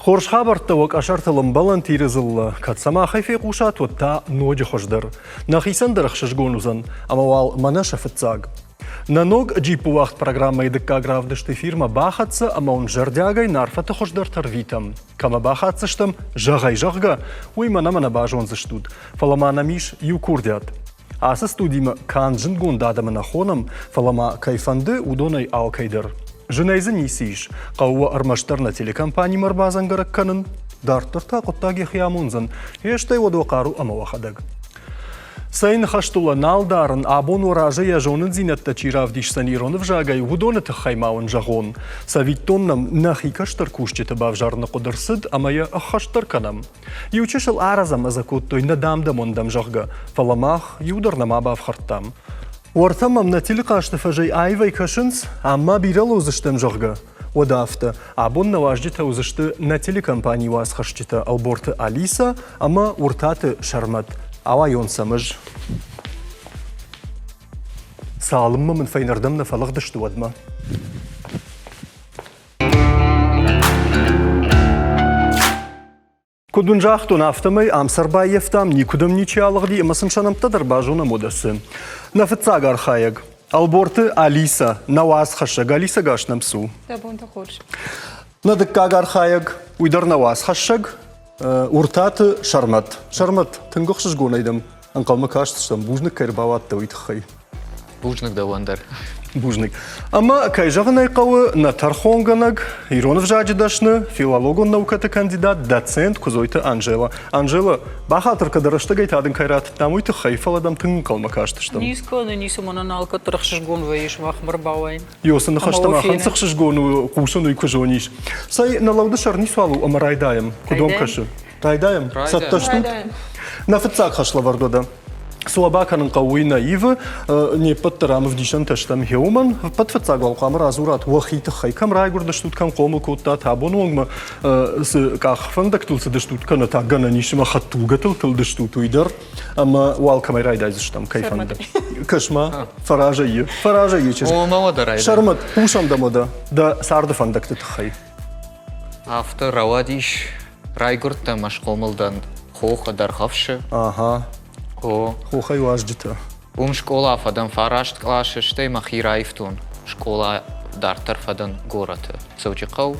Хорз хабӕрттӕ уӕ къӕсӕртыл ӕмбӕлӕнт Иры дзыллӕ, кӕд сӕ махӕй фехъусат, уӕд та ноджы хуыздӕр. Нӕхицӕн дӕр ӕхсызгон уыдзӕн, ӕмӕ уал мӕнӕ сӕ фыццаг. Нӕ ног джиппы уагъд программӕйы дыккаг равдыст эфирмӕ бахӕццӕ ӕмӕ уын зӕрдиагӕй нӕ арфӕты хуыздӕртӕ рвитӕм. Кӕмӕ бахӕцдзыстӕм, зӕгъӕй зӕгъгӕ, уый мӕнӕ-мӕнӕ базондзыстут. Фӕлӕ ма нӕм ис иу курдиат. Ацы студимӕ канд зындгонд адӕмы нӕ хонӕм, фӕлӕ ма кӕй фӕнды, уыдонӕй алкӕй дӕр. Зынӕй дзы ницы ис. Хъӕуы ӕрмӕстдӕр нӕ телекомпанимӕ ӕрбадзӕнгӕрӕг кӕнын. Дарддӕр та хъуыддаг йӕхи амондзӕн. Йе стӕй уӕд уӕ хъару ӕмӕ уӕхӕдӕг. Цӕй ныхӕстыл нал дарын, абон уӕ разы йӕ зонындзинӕдтӕ чи равдисдзӕн ирон ӕвзагӕй, уыдоны тыххӕй ма уын зӕгъон. Цӕвиттон нӕм нӕхи кӕстӕр кусджыты бавзарыны хъуыды рцыд ӕмӕ йӕ ӕххӕстдӕр кӕнӕм. Иу чысыл арӕзӕмӕзӕ кодтой нӕ дам-дӕмондӕм, зӕгъгӕ, фӕлӕ мах иу дӕр нӕма бафхӕрдтам. Уӕртӕ мӕм нӕ телехъазты фӕзӕй аивӕй кӕсынц, ам ма бирӕ лӕудзыстӕм, зӕгъгӕ. Уӕдӕ афтӕ, абон нӕ уазджытӕ уыдзысты нӕ телекомпанийы уацхӕсджытӕ Ӕлборты Алиса ӕмӕ Уыртаты Сӕрмӕт. Ауайон сӕм ӕз. Цалынмӕ мын фӕйнӕрдӕм нӕ фӕлыгъдысты, уӕдмӕ. Куыд уын загътон, афтӕмӕй ам сӕ ӕрбаййӕфтам, никуыдӕм ничи алыгъди ӕмӕ сын сӕ нӕмттӕ дӕр базонӕм уӕдӕ цы. Нӕ фыццаг архайӕг Ӕлборты Алиса, нӕ уацхӕссӕг. Алиса гас нӕм цы у? Дӕ бонтӕ хорз. Нӕ дыккаг архайӕг, уый дӕр нӕ уацхӕссӕг, Уртаты Сӕрмӕт. Сӕрмӕт, тынг ӕхсызгонӕй дӕм ӕнхъӕлмӕ кастыстӕм, бузныг кӕй ӕрбауадтӕ, уый тыххӕй. Бузныг дӕуӕн дӕр. Бузныг. Ӕмӕ, кӕй зӕгъын ӕй хъӕуы, нӕ тӕрхонгӕнӕг, ирон ӕвзаджы дӕсны, филологон наукӕты кандидат, доцент Куыдзойты Анжела. Анжела, бахатыр кӕд рӕстӕгӕй та дын кӕй ратыдтам, уый тыххӕй, фӕлӕ дӕм тынг ӕнхъӕлмӕ кастыстӕм. Низ кӕны, ницы мӕнӕн алкӕддӕр ӕхсызгон вӕййы сымахмӕ ӕрбауайын. Ёсы ныхӕстӕ махӕн цы хсызгон у, хъусын уый куы зонис. Цӕй, нӕ лӕуды сӕр ницуал у ӕмӕ райдайӕм. Куыд уӕм кӕсы? Райдайӕм? Цӕттӕ стут? Нӕ фыццаг хӕслӕвӕрд уӕдӕ. Цы уӕ бакӕнын хъӕуы, уый нӕ ивы. Не ппӕт дӕр ам ӕвдисӕнтӕ стӕм гъеуымӕн. Ӕппӕт фыццаг уал хъуамӕ радзурат уӕхи тыххӕй. Кӕм райгуырдыстут, кӕм хъомыл кодтат, абоны онгмӕ цы къахфӕндӕгтыл цыдыстут, кӕнӕ та гӕнӕн ис ӕмӕ хӕдтулгӕтыл тылдыстут, уый дӕр. Ӕмӕ уал кӕмӕй райдайдзыстӕм, кӕй фӕнды. Кӕс-ма, фӕразӕй фӕразӕй чызг. О, мӕ уӕдӕ райдай. Сӕрмӕт, хъусӕм дӕм уӕдӕ дӕ царды фӕндӕгты тыххӕй. Афтӕ рауадис, райгуырдтӕн ӕмӕ схъомыл дӕн хохы Дӕргъӕвсы. Ага. О. Хохӕй уазджытӕ. Уым скъола фӕдӕн фараст къласы, стӕй мӕхи раивтон. Скъола дарддӕр фӕдӕн горӕты, Дзӕуджыхъӕу.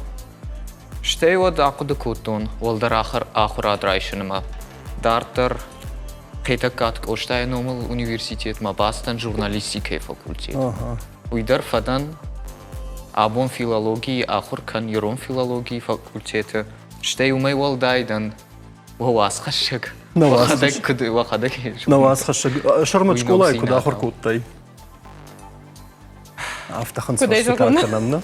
Стӕй уӕд ахъуыды кодтон уӕлдӕр ахуырад райсынмӕ. Дарддӕр Хетӕгкаты Къостайы номыл университетмӕ бацыдтӕн журналистикӕйы факультет. Уый дӕр фӕдӕн абон филологийы ахуыр кӕн ирон филологийы факультеты. Стӕй уымӕй уӕлдай дӕн уӕ уацхӕссӕг. Уӕхӕдӕг куыд уӕхӕдӕг Нӕ уацхӕссӕг. Сӕрмӕт скъолайы куыд ахуыр кодтай? Афтӕ хынцфӕрстытӕ кӕнӕм, нӕ?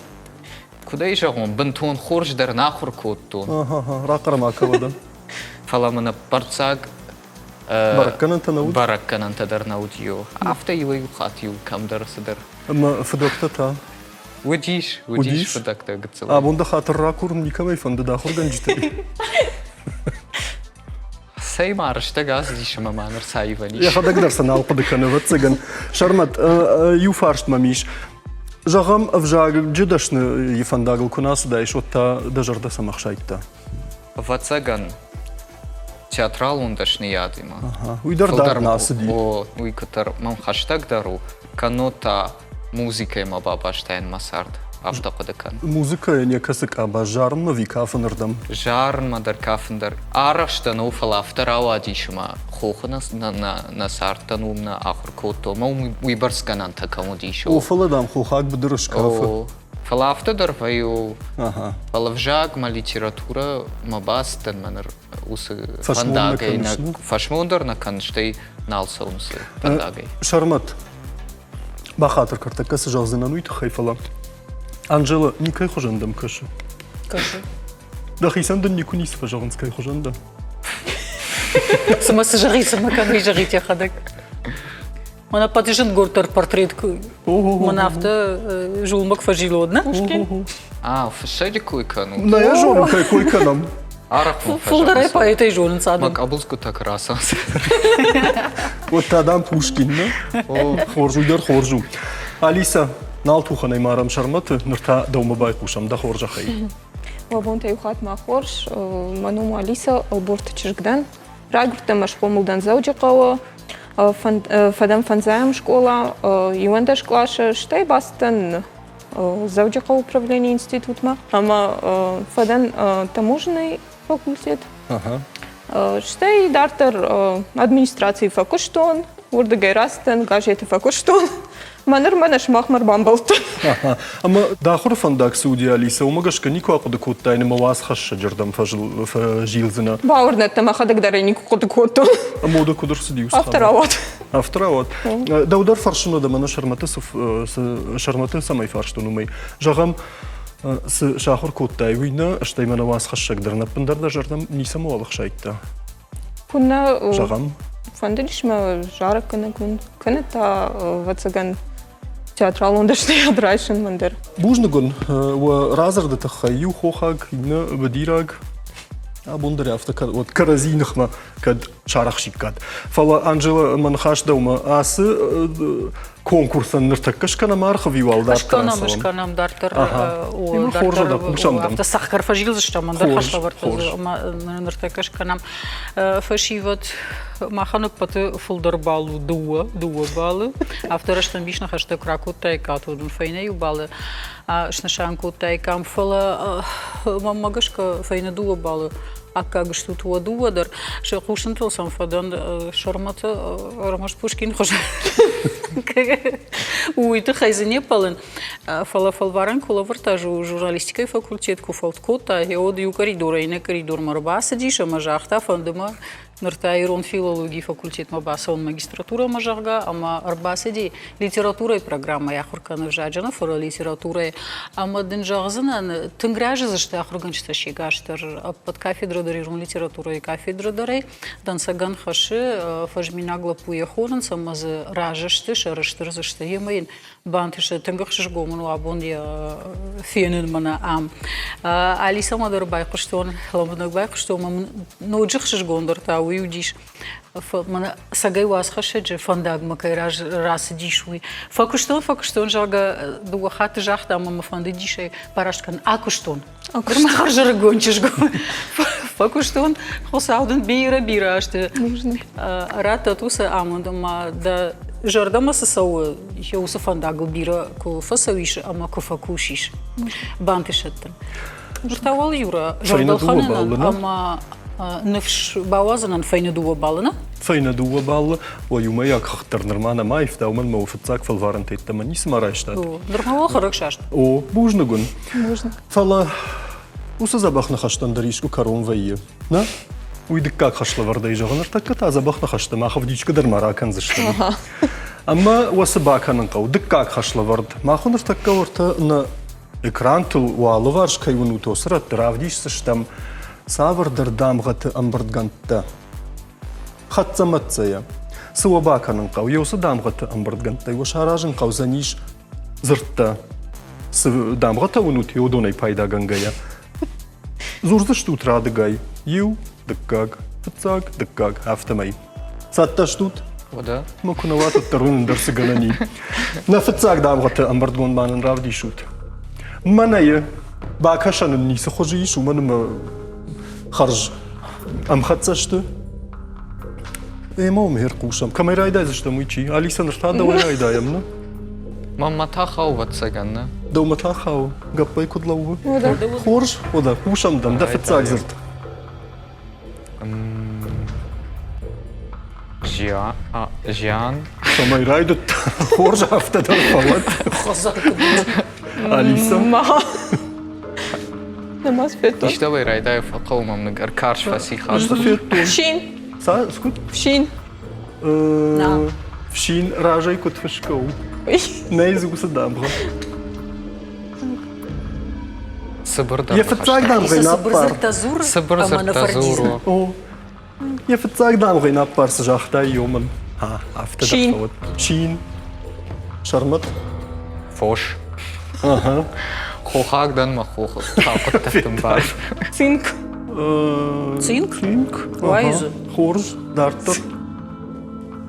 Куыд ӕй зӕгъон, бынтон хорз дӕр нӕ ахуыр кодтон. Рахъӕр ма кӕуӕдӕ. Фӕлӕ мын ӕппӕрццаг Бӕрӕггӕнӕнтӕ нӕ уыд? Бӕрӕггӕнӕнтӕ дӕр нӕ уыд, иу. Афтӕ иуӕй-иу хатт иу кӕмдӕр цыдӕр. Ӕмӕ фыдӕгтӕ та? Уыдис, уыдис фыдӕгтӕ гыццыл. Абон дӕ хатыр ракурын никӕмӕй фӕндыд ахуыргӕнджытӕй? Цӕй ма рӕстӕг ацыдис ӕмӕ ма ныр цаивӕн ис. Йӕхӕдӕг дӕр сӕ нал хъуыды кӕны, ӕвӕццӕгӕн. Сӕрмӕт, иу фарст мӕм ис. Зӕгъӕм, ӕвзаджы дӕсныйы фӕндагыл куы нӕ ацыдаис, уӕд та дӕ зӕрдӕ цӕмӕ хсайдта? Ӕвӕццӕгӕн, театралон дӕсныйадимӕ. Уый дӕр дард нӕ ацыди. О, уый куыддӕр мӕм хӕстӕгдӕр у, кӕннод та музыкӕимӕ бабастаин мӕ цард, афтӕ хъуыды кӕн. Музыкӕйӕн йӕ кӕцы къабаз зарынмӕ ӕви кафынырдӕм? Зарынмӕ дӕр, кафын дӕр. Арӕхстӕн у, фӕлӕ афтӕ рауадис ӕмӕ хохы нӕ, нӕ, нӕ цардтӕн уым нӕ ахуыр кодтон. Ӕмӕ уым уыйбӕрц гӕнӕнтӕ кӕм уыдис. О, фӕлӕ дам хохаг быдыры скафы. О, Фӕлӕ афтӕ дӕр вӕййы. Фӕлӕ взаг мӕ литературӕ мӕ бацыдтӕн мӕ ныр уыцы фӕндагӕй нӕ фӕсмон дӕр нӕ кӕнын, стӕй нал цӕуын уыцы фӕндагӕй. Сӕрмӕт, бахатыр кӕртӕккӕ цы зӕгъдзынӕн, уый тыххӕй, фӕлӕ Анжела никӕй хуызӕн дӕм кӕсы. Кӕсы. Дӕхицӕн дын никуы ницы фӕзӕгъынц, кӕй хуызӕн дӕ. Цымӕ цы зӕгъи, цымӕ кӕмӕй зӕгъит йӕхӕдӕг? Мӕнӕ ӕппӕт зындгонддӕр портрет мӕн афтӕ зулмӕг фӕзилод, нӕ? Пушкин? А, фыссӕджы кой кӕнут? Нӕ йӕ зонын, кӕй кой кӕнӕм. Арӕх Фылдӕрӕй поэтӕй зонынц адӕм. Мӕ къабузгуытӕ куы рацӕуынц. Уӕд та дам Пушкин, нӕ? Хорз, уый дӕр хорз у. Алиса, нал тухӕнӕй марӕм Сӕрмӕты, ныр та дӕумӕ байхъусӕм, дӕ хорзӕхӕй. Уӕ бонтӕ иу хатт ма хорз. Мӕ ном у Алиса, Ӕлборты чызг дӕн. Райгуырдтӕн ӕмӕ схъомыл дӕн Дзӕуджыхъӕуы. Фӕдӕн фӕндзайӕм скъола, 11 къласы, стӕй бацыдтӕн Дзӕуджыхъӕуы управленийы институтмӕ ӕмӕ фӕдӕн таможенный факультет. Стӕй дарддӕр администрацийы фӕкуыстон, уырдыгӕй рацыдтӕн, газеты фӕкуыстон. Мӕ ныр мӕнӕ сымахмӕ ӕрбамбӕлдтӕн. Ӕмӕ дӕ ахуыры фӕндаг цы уыди, Алисӕ, уымӕ гӕсгӕ никуы ахъуыды кодтай, ӕмӕ уацхӕссӕджы рдӕм фӕзилдзынӕ? Бауырнӕд дӕ, мӕхӕдӕг дӕр ӕй никуы хъуыды кодтон. Ӕмӕ уӕдӕ куыд ӕрцыди уыцы Афтӕ рауад. Афтӕ рауад. Дӕу дӕр фӕрсын уӕдӕ мӕнӕ Сӕрмӕты Сӕрмӕты цӕмӕй фарстон, уымӕй. Зӕгъӕм, цы сахуыр кодтай, уый нӕ, стӕй мӕнӕ уацхӕссӕг дӕр ӕппындӕр дӕ зӕрдӕм ницӕмӕуал ӕхсайдта? Куыннӕ Зӕгъӕм? Фӕндыдис мӕ зарӕггӕнӕг уын, кӕнӕ та, ӕвӕццӕгӕн, театралон дӕсныйад райсын мӕн дӕр. Бузныг уын уӕ радзырды тыххӕй. Иу хохаг, иннӕ быдираг. Абон дӕр афтӕ уӕд кӕрӕдзи ныхмӕ кӕд сарӕхсиккат. Фӕлӕ, Анжела, мӕ ныхас дӕумӕ ацы конкурсӕн ныртӕккӕ скӕнӕм архив уал дарддӕр Скӕнӕм, скӕнӕм дарддӕр. Афтӕ цӕхгӕр фӕзилдзыстӕм, ӕндӕр хӕслӕвӕрдтӕ ӕмӕ ныртӕккӕ скӕнӕм. Фӕсивӕд махӕн ӕппӕты фылдӕр балл у дыууӕ баллы. Афтӕ рӕстӕмбис ныхӕстӕ куы ракодтаиккат, уӕд ын фӕйнӕ иу баллы снысан кодтаиккам. Фӕлӕ мӕнмӕ гӕсгӕ фӕйнӕ дыууӕ баллы аккаг стут уӕ дыууӕ дӕр. Сӕ хъусынтыл сӕм фӕдӕн Сӕрмӕты ӕрмӕст Пушкин хуызӕн. Уый тыххӕй дзы не ппӕлын. Фӕлӕ фӕлварӕн куы лӕвӕрдта журналистикӕйы факультет куы фӕуд кодта, уӕд иу коридорӕй иннӕ коридормӕ ӕрбацыдис ӕмӕ загъта, фӕнды мӕ ныр та ирон филологийы факультетмӕ бацӕуын магистратурӕмӕ, зӕгъгӕ, ӕмӕ ӕрбацыди литературӕйы программӕйы ахуыр кӕны ӕвзаджы нӕ, фӕлӕ литературӕйы. Ӕмӕ дын зӕгъдзынӕн, тынг рӕзыдзысты ахуыргӕнджытӕ се гас дӕр, ӕппӕт кафедрӕ дӕр ирон литературӕйы кафедрӕ дӕрӕй. Дӕнцӕгӕн хӕссы, фӕзминаг лӕппу йӕ хонынц ӕмӕ дзы разы сты, сӕрыстыр дзы сты. Емӕ йын бантысы тынг ӕхсызгон мын у абон йӕ фенын мӕнӕ ам. Алисӕмӕ дӕр байхъуыстон, лӕмбынӕг байхъуыстон, ӕмӕ мын ноджы ӕхсызгондӕр та уый уыдис, мӕнӕ цӕгӕй уацхӕссӕджы фӕндагмӕ кӕй рацыдис, уый. Фӕкуыстон, фӕкуыстон, зӕгъгӕ, дыууӕ хатты загъта ӕмӕ мӕ фӕндыдис ӕй бараст кӕнын. Акуыстон. Нырма хӕрзӕрыгон чызг фӕкуыстон. Хуыцау дын бирӕ-бирӕ азты радтӕд уыцы амонд ӕмӕ дӕ зӕрдӕмӕ цы цӕуы, уыцы фӕндагыл бирӕ куы фӕцӕуис ӕмӕ куы фӕкусис. Бантысӕд дын. Ныр та уал, Юра, зӕрдӕлхӕнынӕн ӕмӕ ныфс бауадзынӕн фӕйнӕ дыууӕ баллы, нӕ? Фӕйнӕ дыууӕ баллы. О, иумӕйаг хыгъд дӕр нырма нӕма аивта, уымӕн мӕ фыццаг фӕлварӕнтӕ йеддӕмӕ ницыма райстат. Нырма уал хӕрӕгсаст. О, бузныг уын. Бузныг. Фӕлӕ уыцы дзӕбӕх ныхӕстӕн дӕр искуы кӕрон вӕййы, нӕ? Уый дыккаг хӕслӕвӕрдӕй зӕгъы, ныртӕккӕ та дзӕбӕх ныхӕстӕ мах ӕвдисгӕ дӕр ма ракӕндзыстӕм. Ӕмӕ уӕ цы бакӕнын хъӕуы? Дыккаг хӕслӕвӕрд. Мах уын ныртӕккӕ уӕртӕ нӕ экрантыл уӕ алыварс кӕй уынут, уыцы рӕтты равдисдзыстӕм цавӕрдӕр дамгъӕты ӕмбырдгӕндтӕ. Хӕццӕ-мӕццӕйӕ. Цы уӕ бакӕнын хъӕуы? Еуцы дамгъӕты ӕмбырдгӕндтӕй уӕ саразын хъӕудзӕнис дзырдтӕ. Цы дамгъӕтӕ уынут, уыдонӕй пайдагӕнгӕйӕ. Дзурдзыстут радыгай. Иу, дыккаг, фыццаг, дыккаг, афтӕмӕй. Цӕттӕ стут? Уӕдӕ. Мӕ куы нӕ уат, уӕддӕр уын ӕндӕр цы гӕнӕн и. Нӕ фыццаг дамгъӕты ӕмбырдгонд ма нын равдисут. Мӕнӕйы бакӕсӕн ын ницы хуызы ис, уымӕн ӕмӕ хӕрз ӕмхӕццӕ сты. Ӕмӕ уым ӕрхъусӕм. Кӕмӕй райдайдзыстӕм, уый чи? Алиса, ныр та дӕуӕй райдайӕм, нӕ? Мӕнмӕ та хауы, ӕвӕццӕгӕн, нӕ? Дӕумӕ та хауы. Гӕппӕй куыд лӕууы? Хорз, уӕдӕ хъусӕм дӕм дӕ фыццаг дзырд. Зиан. Цӕмӕй райдыдта? Хорз афтӕ дӕр фӕуӕд. Алиса? Ма. Намаз федтон. Истӕмӕй райдайы фӕхъӕуы мӕм ныгӕр карз фӕци хаст. Федтон. Фсин. Ца, скуыд? Фсин. Фсин разӕй куыд фысгӕ у? Нӕй дзы уыцы дамгъӕ. Цыбыр Йӕ фыццаг дамгъӕ Цыбыр наппар. дзырдтӕ дзур Цыбыр ӕмӕ нӕ дзырдтӕ фӕрдизын. дзур. О, йӕ фыццаг дамгъӕ наппар цы загътай ёмӕн. А, афтӕ дӕр Чин. фӕуӕд. Чин. Сӕрмӕт. Фос. Ага. Хохаг дӕн мӕ хохы хъуыддӕгтӕм бар. Цинк. Цинк? Цинк. Уайы дзы. Хорз. Дарддӕр.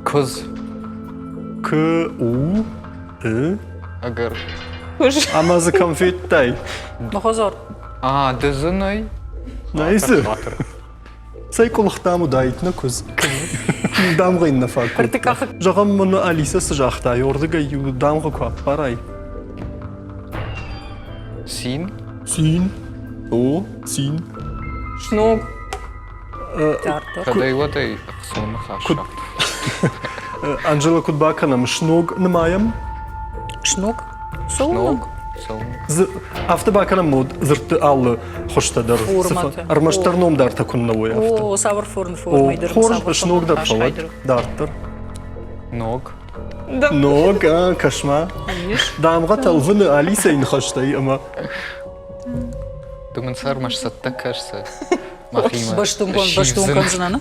Куыдз. К У Ы. Ӕгӕр. Ӕмӕ дзы кӕм федтай? Мӕ хӕдзар. А, ды дзы нӕй? Нӕй дзы. Цӕй къуылыхтам уыдаид нӕ куыдз. Иу дамгъӕ йын нӕ фаг кодта. Зӕгъӕм, мын Алисӕ цы загъта, уырдыгӕй иу дамгъӕ куы аппарай. Цин? Цин. О, цин. Сног. Кӕдӕй-уӕдӕй ӕхцон ныхас Анжела, куыд бакӕнӕм? Сног нымайӕм? Сног? Сног. Афтӕ бакӕнӕм мод дзырдты алы хуызтӕ дӕр. Ӕрмӕстдӕр номдартӕ куыннӕ уой афтӕ. О, цавӕр формӕй дӕр. Хорз, сног дӕр фӕуӕд. Дарддӕр. Ног. Ног, кӕс-ма. Дамгъӕтӕ ӕлвыны Алисӕйы ныхӕстӕй ӕмӕ Ды мын сӕрмӕ сцӕттӕ кӕссы. Бӕстон кӕндзынӕ,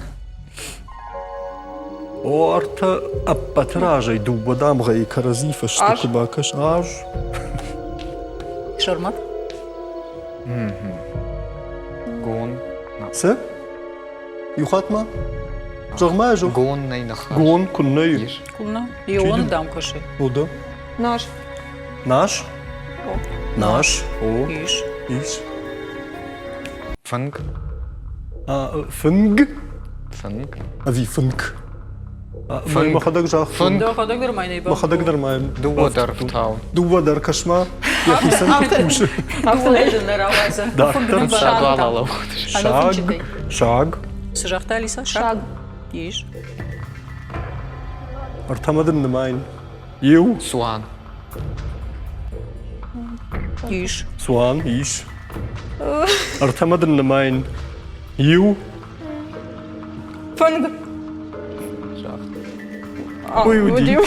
О, ӕртӕ ӕппӕты разӕй дыууӕ дамгъӕйы кӕрӕдзи фӕстӕ куы бакӕс. Аз. Сӕрмӕт? Гон. Цы? Иу хатт ма? Зӕгъ-ма, зӕгъ. Гон нӕй ныхас. Гон куыннӕ ис? Куыннӕ? Ионы дам кӕсы. Ну да. Наш. Наш? Наш. О. Ис. Ис. Фынг. Фынг? Фынг. Ӕви фынк? Фынг. Мӕхӕдӕг загътон. Дӕхӕдӕг дӕр ма нӕ Мӕхӕдӕг дӕр ма Дыууӕ дӕр фтау. Дыууӕ дӕр кӕс-ма. Йӕхицӕн куыд кусы. Дарддӕр. Саг. Саг. Саг. Цы загъта Алиса? Саг. Ис. Ӕртӕмӕ дын нымайын. Иу. Цуан. Ис. Цуан, ис. Ӕртӕмӕ дын нымайын. Иу. Фынг. Уый уыди.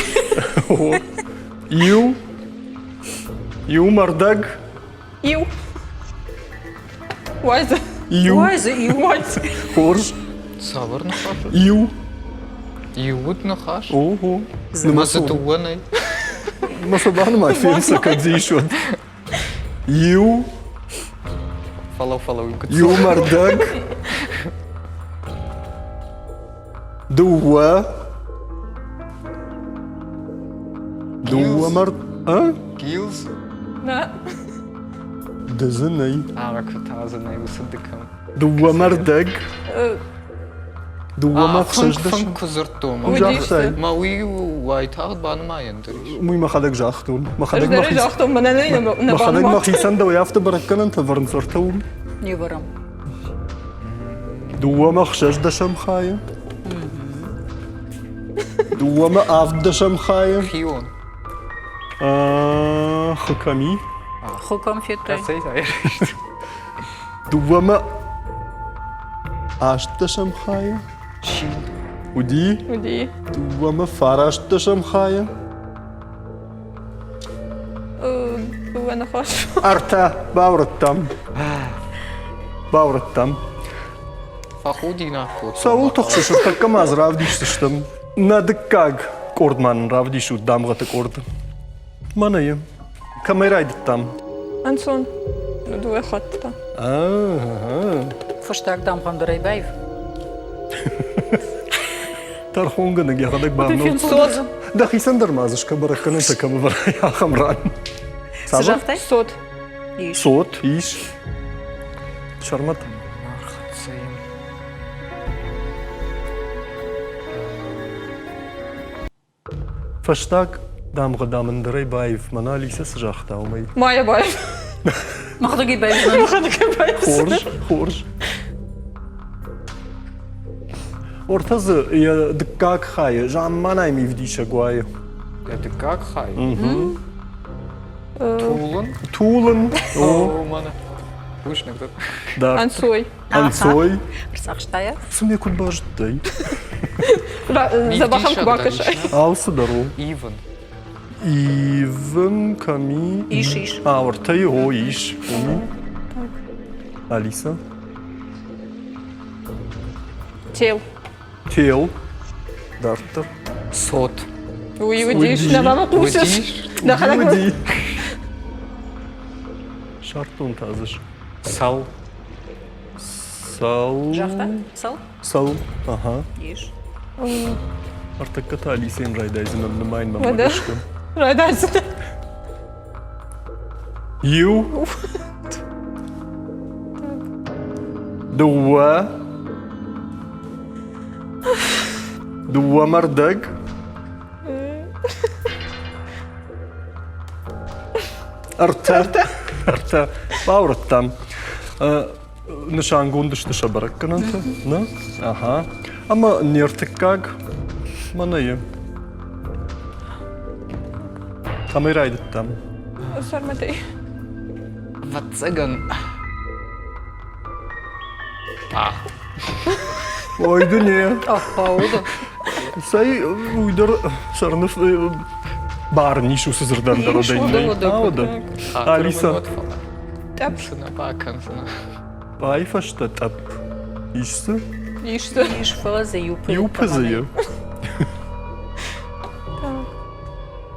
Иу. Иу мӕрдӕг. Иу. Уайдзы. Иу. Уайдзы, иу. Уайдзы. Хорз. Цавӕр ныхас? Иу. Иу уыд ныхас? Ого. Ӕмӕ дзы дыууӕ нӕй? Мӕ сӕ банымай, фен сӕ кӕд дзы ис, уӕд. Иу. Фӕлӕу, фӕлӕу, Иу мӕрдӕг. Дыууӕ. Дыууӕ мӕрд. А? Гилз? Нӕ. Ды дзы нӕй. Ӕмӕ куы та дзы нӕй уыцы дыкӕм. Дыууӕ мӕрдӕг. Дыууӕ мӕ ӕхсӕздӕс. Фынг куы дзырдтон. Загътай. Мӕ уый уайтагъд банымайӕн дӕр ис. Уый мӕхӕдӕг загътон. Мӕхӕдӕг Ӕз дӕр загътон, мӕнӕ нӕ Мӕхӕдӕг мӕхицӕн дӕуӕй афтӕ бӕрӕггӕнӕнтӕ вӕрынц ӕртӕ уым. Не вӕрӕм. Дыууӕмӕ ӕхсӕздӕсӕм хайы. Дыууӕмӕ авддӕсӕм хайы. Хион. Хы кӕм и? Хы кӕм федтай? Дыууӕмӕ ӕстдӕсӕм хайы. Чи? Уыди? Уыди. Дыууӕмӕ фарастдӕсӕм хайы. Дыууӕ ныхас. Ӕртӕ баурӕдтам. Баурӕдтам. Фӕхудинаг кодтон. Цӕуыл тыхсыс, ныртӕккӕ ма дзы равдисдзыстӕм. Нӕ дыккаг къорд ма нын равдисут, дамгъӕты къорд. Мӕнӕ йӕ. Кӕмӕй райдыдтам? Ӕнцон. Дыууӕ хатты та. Фӕстаг дамгъӕм дӕр ӕй баив. Тӕрхонгӕнӕг йӕхӕдӕг бавнӕлдта. Дӕхицӕн дӕр ма дзы скӕ бӕрӕггӕнӕнтӕ кӕм ӕвӕрай, ахӕм ран. Цы загътай? Цот. Цот ис. Сӕрмӕт. Фӕстаг дамгъӕ дам ӕндӕрӕй баив, мӕнӕ Алисӕ цы загъта, уымӕй. Ма йӕ баив. Мӕхӕдӕг ӕй баив. Мӕхӕдӕг ӕй баив. Хорз, хорз. Ортӕ дзы йӕ дыккаг хайы замманай мивдисӕг уайы. Йӕ дыккаг хай? Тулын? Тулын. О, мӕнӕ. Бузныг дӕр. Ӕнцой. Ӕнцой. Ӕрцахста йӕ. Цымӕ куыд базыдтай? Дзӕбӕхӕн куы бакӕсай. Алцыдӕр у. Ивын. Ивын кӕм и? Ис, ис. А, ортӕйы, о, ис. Алиса? Тел. Тел. Дарддӕр. Цот. Уый уыдис, нӕ мӕм хъусыс. Уыди. Сардтон та дзы. Цал. Цал. Загъта? Цал? Цал. Ага. Ис. Ӕртӕккӕ та Алисӕйӕн райдайдзынӕн нымайын мӕм гӕсгӕ. Райдайдзынӕ. Иу. Дыууӕ. Дыууӕ мӕрдӕг. Ӕртӕ. Ӕртӕ. Баурӕдтам. Нысангонд сты сӕ бӕрӕггӕнӕнтӕ. Нӕ? Аха. Ӕмӕ не ртыккаг мӕнӕ и. Кӕмӕй райдыдтам? Сӕрмӕтӕй. Ӕвӕццӕгӕн. Ой, дуне. Ӕххауды. Цӕй, уый дӕр сӕрныф бар ис уыцы дзырдӕн дӕр уыдӕй. Алиса. Тъӕпп. Цы нӕ бакӕндзынӕ. Ай фӕстӕ тъӕпп. Ис дзы? Ис дзы. Ис, фӕлӕ дзы иу Иу пызы.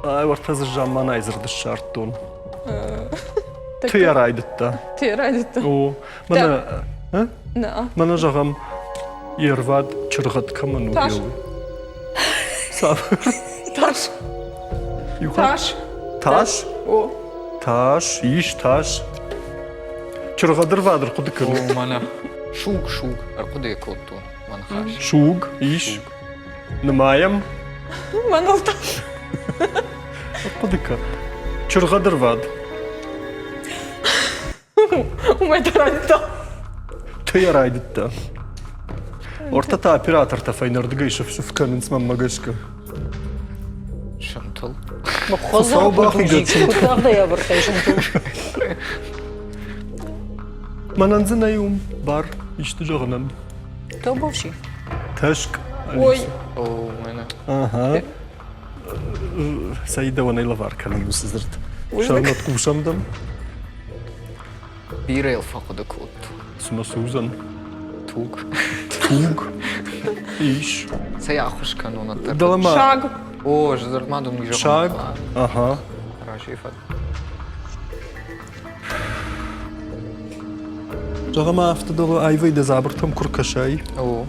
Ай, уӕртӕ дзы замманай дзырд ссардтон. Ты йӕ райдыдта. Ты йӕ райдыдта. О, мӕнӕ, мӕнӕ зӕгъӕм, йе рвад чыргъӕд кӕмӕн у, Тас. Цавӕр? Тас. Тас. Тас? О. Тас, ис тас. Чыргъӕд ӕрвад ӕрхъуыды кӕн. О, мӕнӕ. Суг, суг, ӕрхъуыды кодтон мӕ ныхас. Суг, ис. Нымайӕм. Мӕныл та. Ӕрхъуыды кӕн. Чыргъӕд ӕрвад. Уымӕй дӕр райдыдта. Ты йӕ райдыдта. Ортӕ та оператортӕ фӕйнӕрдыгӕй сыф-сыф кӕнынц мӕнмӕ гӕсгӕ. Сынтыл. Хуыцау бахизӕд сынтыл. Куыд ӕвӕрдтай сынтыл? Мӕнӕн дзы нӕй уым бар исты зӕгъынӕн. Тобовши. Тӕскъ. Ой. О, мӕнӕ. Ага. Цӕй дӕуӕн лӕвар кӕнын уыцы дзырд. Сӕрмӕт хъусӕм дӕм. Бирӕ йыл фӕхъуыды кодтон. Цымӕ цы уыдзӕн? Туг. Туг? Ис. Цӕй ӕххуыс кӕнон ӕддӕр? Дӕлӕмӕ. Саг. О, дзырд ма дын уый зӕгъын. Саг? Ага. Разӕй фӕд. Зӕгъӕм, афтӕ дӕр аивӕй дӕ дзабыртӕм куы ркӕсай, О.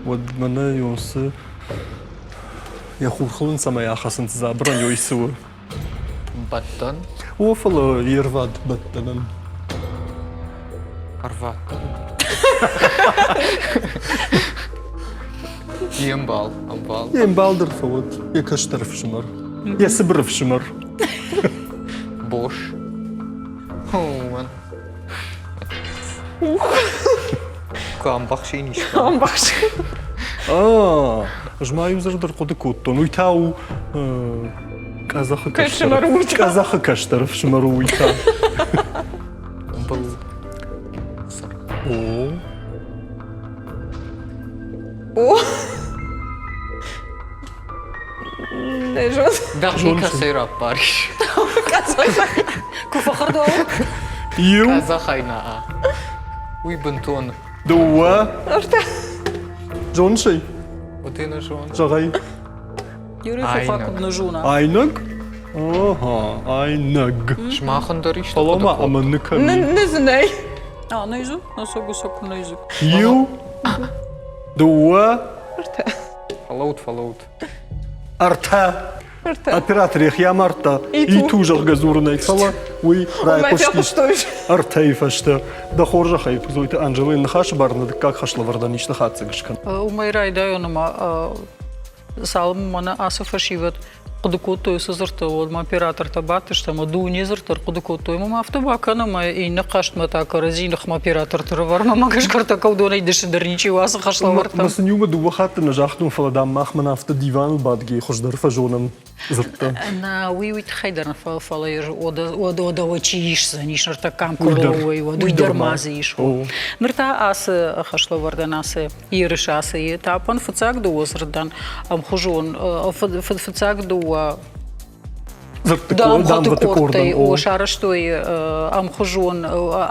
уӕд мӕнӕ ёнцы йӕ хурхыл ын цӕмӕй ахӕцынц дзабырӕн ёй цы у? Бӕттӕн? О, фӕлӕ йе рвад бӕттӕнӕн. Ӕрвадтӕн? Йе мбал, ӕмбал. Йе мбал дӕр фӕуӕд, йӕ кӕстӕр ӕфсымӕр, йӕ цыбыр ӕфсымӕр. Бош. Уымӕн. Куы ӕмбӕхсин ис. Ӕмбӕхсин. Ӕз ма иу дзырд ӕрхъуыды кодтон. Уый та у къӕдзӕхы кӕстӕр. Къӕдзӕхы кӕстӕр ӕфсымӕр у уый та. Был. О. О. Не зон. Дӕхи кӕцӕй раппарис? Куы фӕхӕрд уа? Иу. Къӕдзӕхӕй нӕ. Уый бынтон. Дыууӕ. Ӕртӕ. Зоныс ӕй? Вот и нӕ зон. Зӕгъай. Юрий Фофа куыд нӕ зона. Айнӕг? Ага, айнӕг. Сымахӕн дӕр исты Фӕлӕ ма ӕмӕ ныкӕн. Нызынӕй. А, нызы? Насогуса куы нызы. Иу, дыууӕ, Ӕртӕ. Фӕлӕуут, фӕлӕуут. Ӕртӕ. Ӕртӕ. Оператор йӕхи амардта. Иту, зӕгъгӕ, дзурынӕй, фӕлӕ уый райхъуыстис ӕртӕйы фӕстӕ. Дӕ хорзӕхӕй, Куыдзойты Анжелӕйы ныхасы бар нӕ дыккаг хӕслӕвӕрдӕн исты хатдзӕг скӕн. Уымӕй райдайон ӕмӕ цалынмӕ мӕнӕ ацы фӕсивӕд хъуыды кодтой уыцы дзырдтӕ, уӕдмӕ оператортӕ бадтысты ӕмӕ дуне дзырдтӕ ӕрхъуыды кодтой. Ӕмӕ афтӕ бакӕн ӕмӕ иннӕ хъазтмӕ та кӕрӕдзи ныхмӕ операторты рывӕрм ӕмӕ гӕсгӕртӕ кӕудонӕй дысы дӕр ничи у ацы хӕслӕвӕрдтӕм. Мӕ сын иумӕ дыууӕ хатты нӕ загътон, фӕлӕ дам мах мӕн афтӕ диваныл бадгӕ хуыздӕр фӕзонӕм дзырдтӕ. Нӕ, уый уый тыххӕй дӕр нӕ фӕлӕ уӕдӕ чи исдзӕнис ныртӕккӕ ам куы рлӕууой, уӕд уый дӕр ма дзы ис. Ныр та ацы хӕслӕвӕрдӕн ацы ерысы ацы этапӕн фыццаг дыууӕ дзырдӕн ӕмхуызон фыццаг дыууӕ дамгъӕты къордтӕй сарӕзтой ӕмхуызон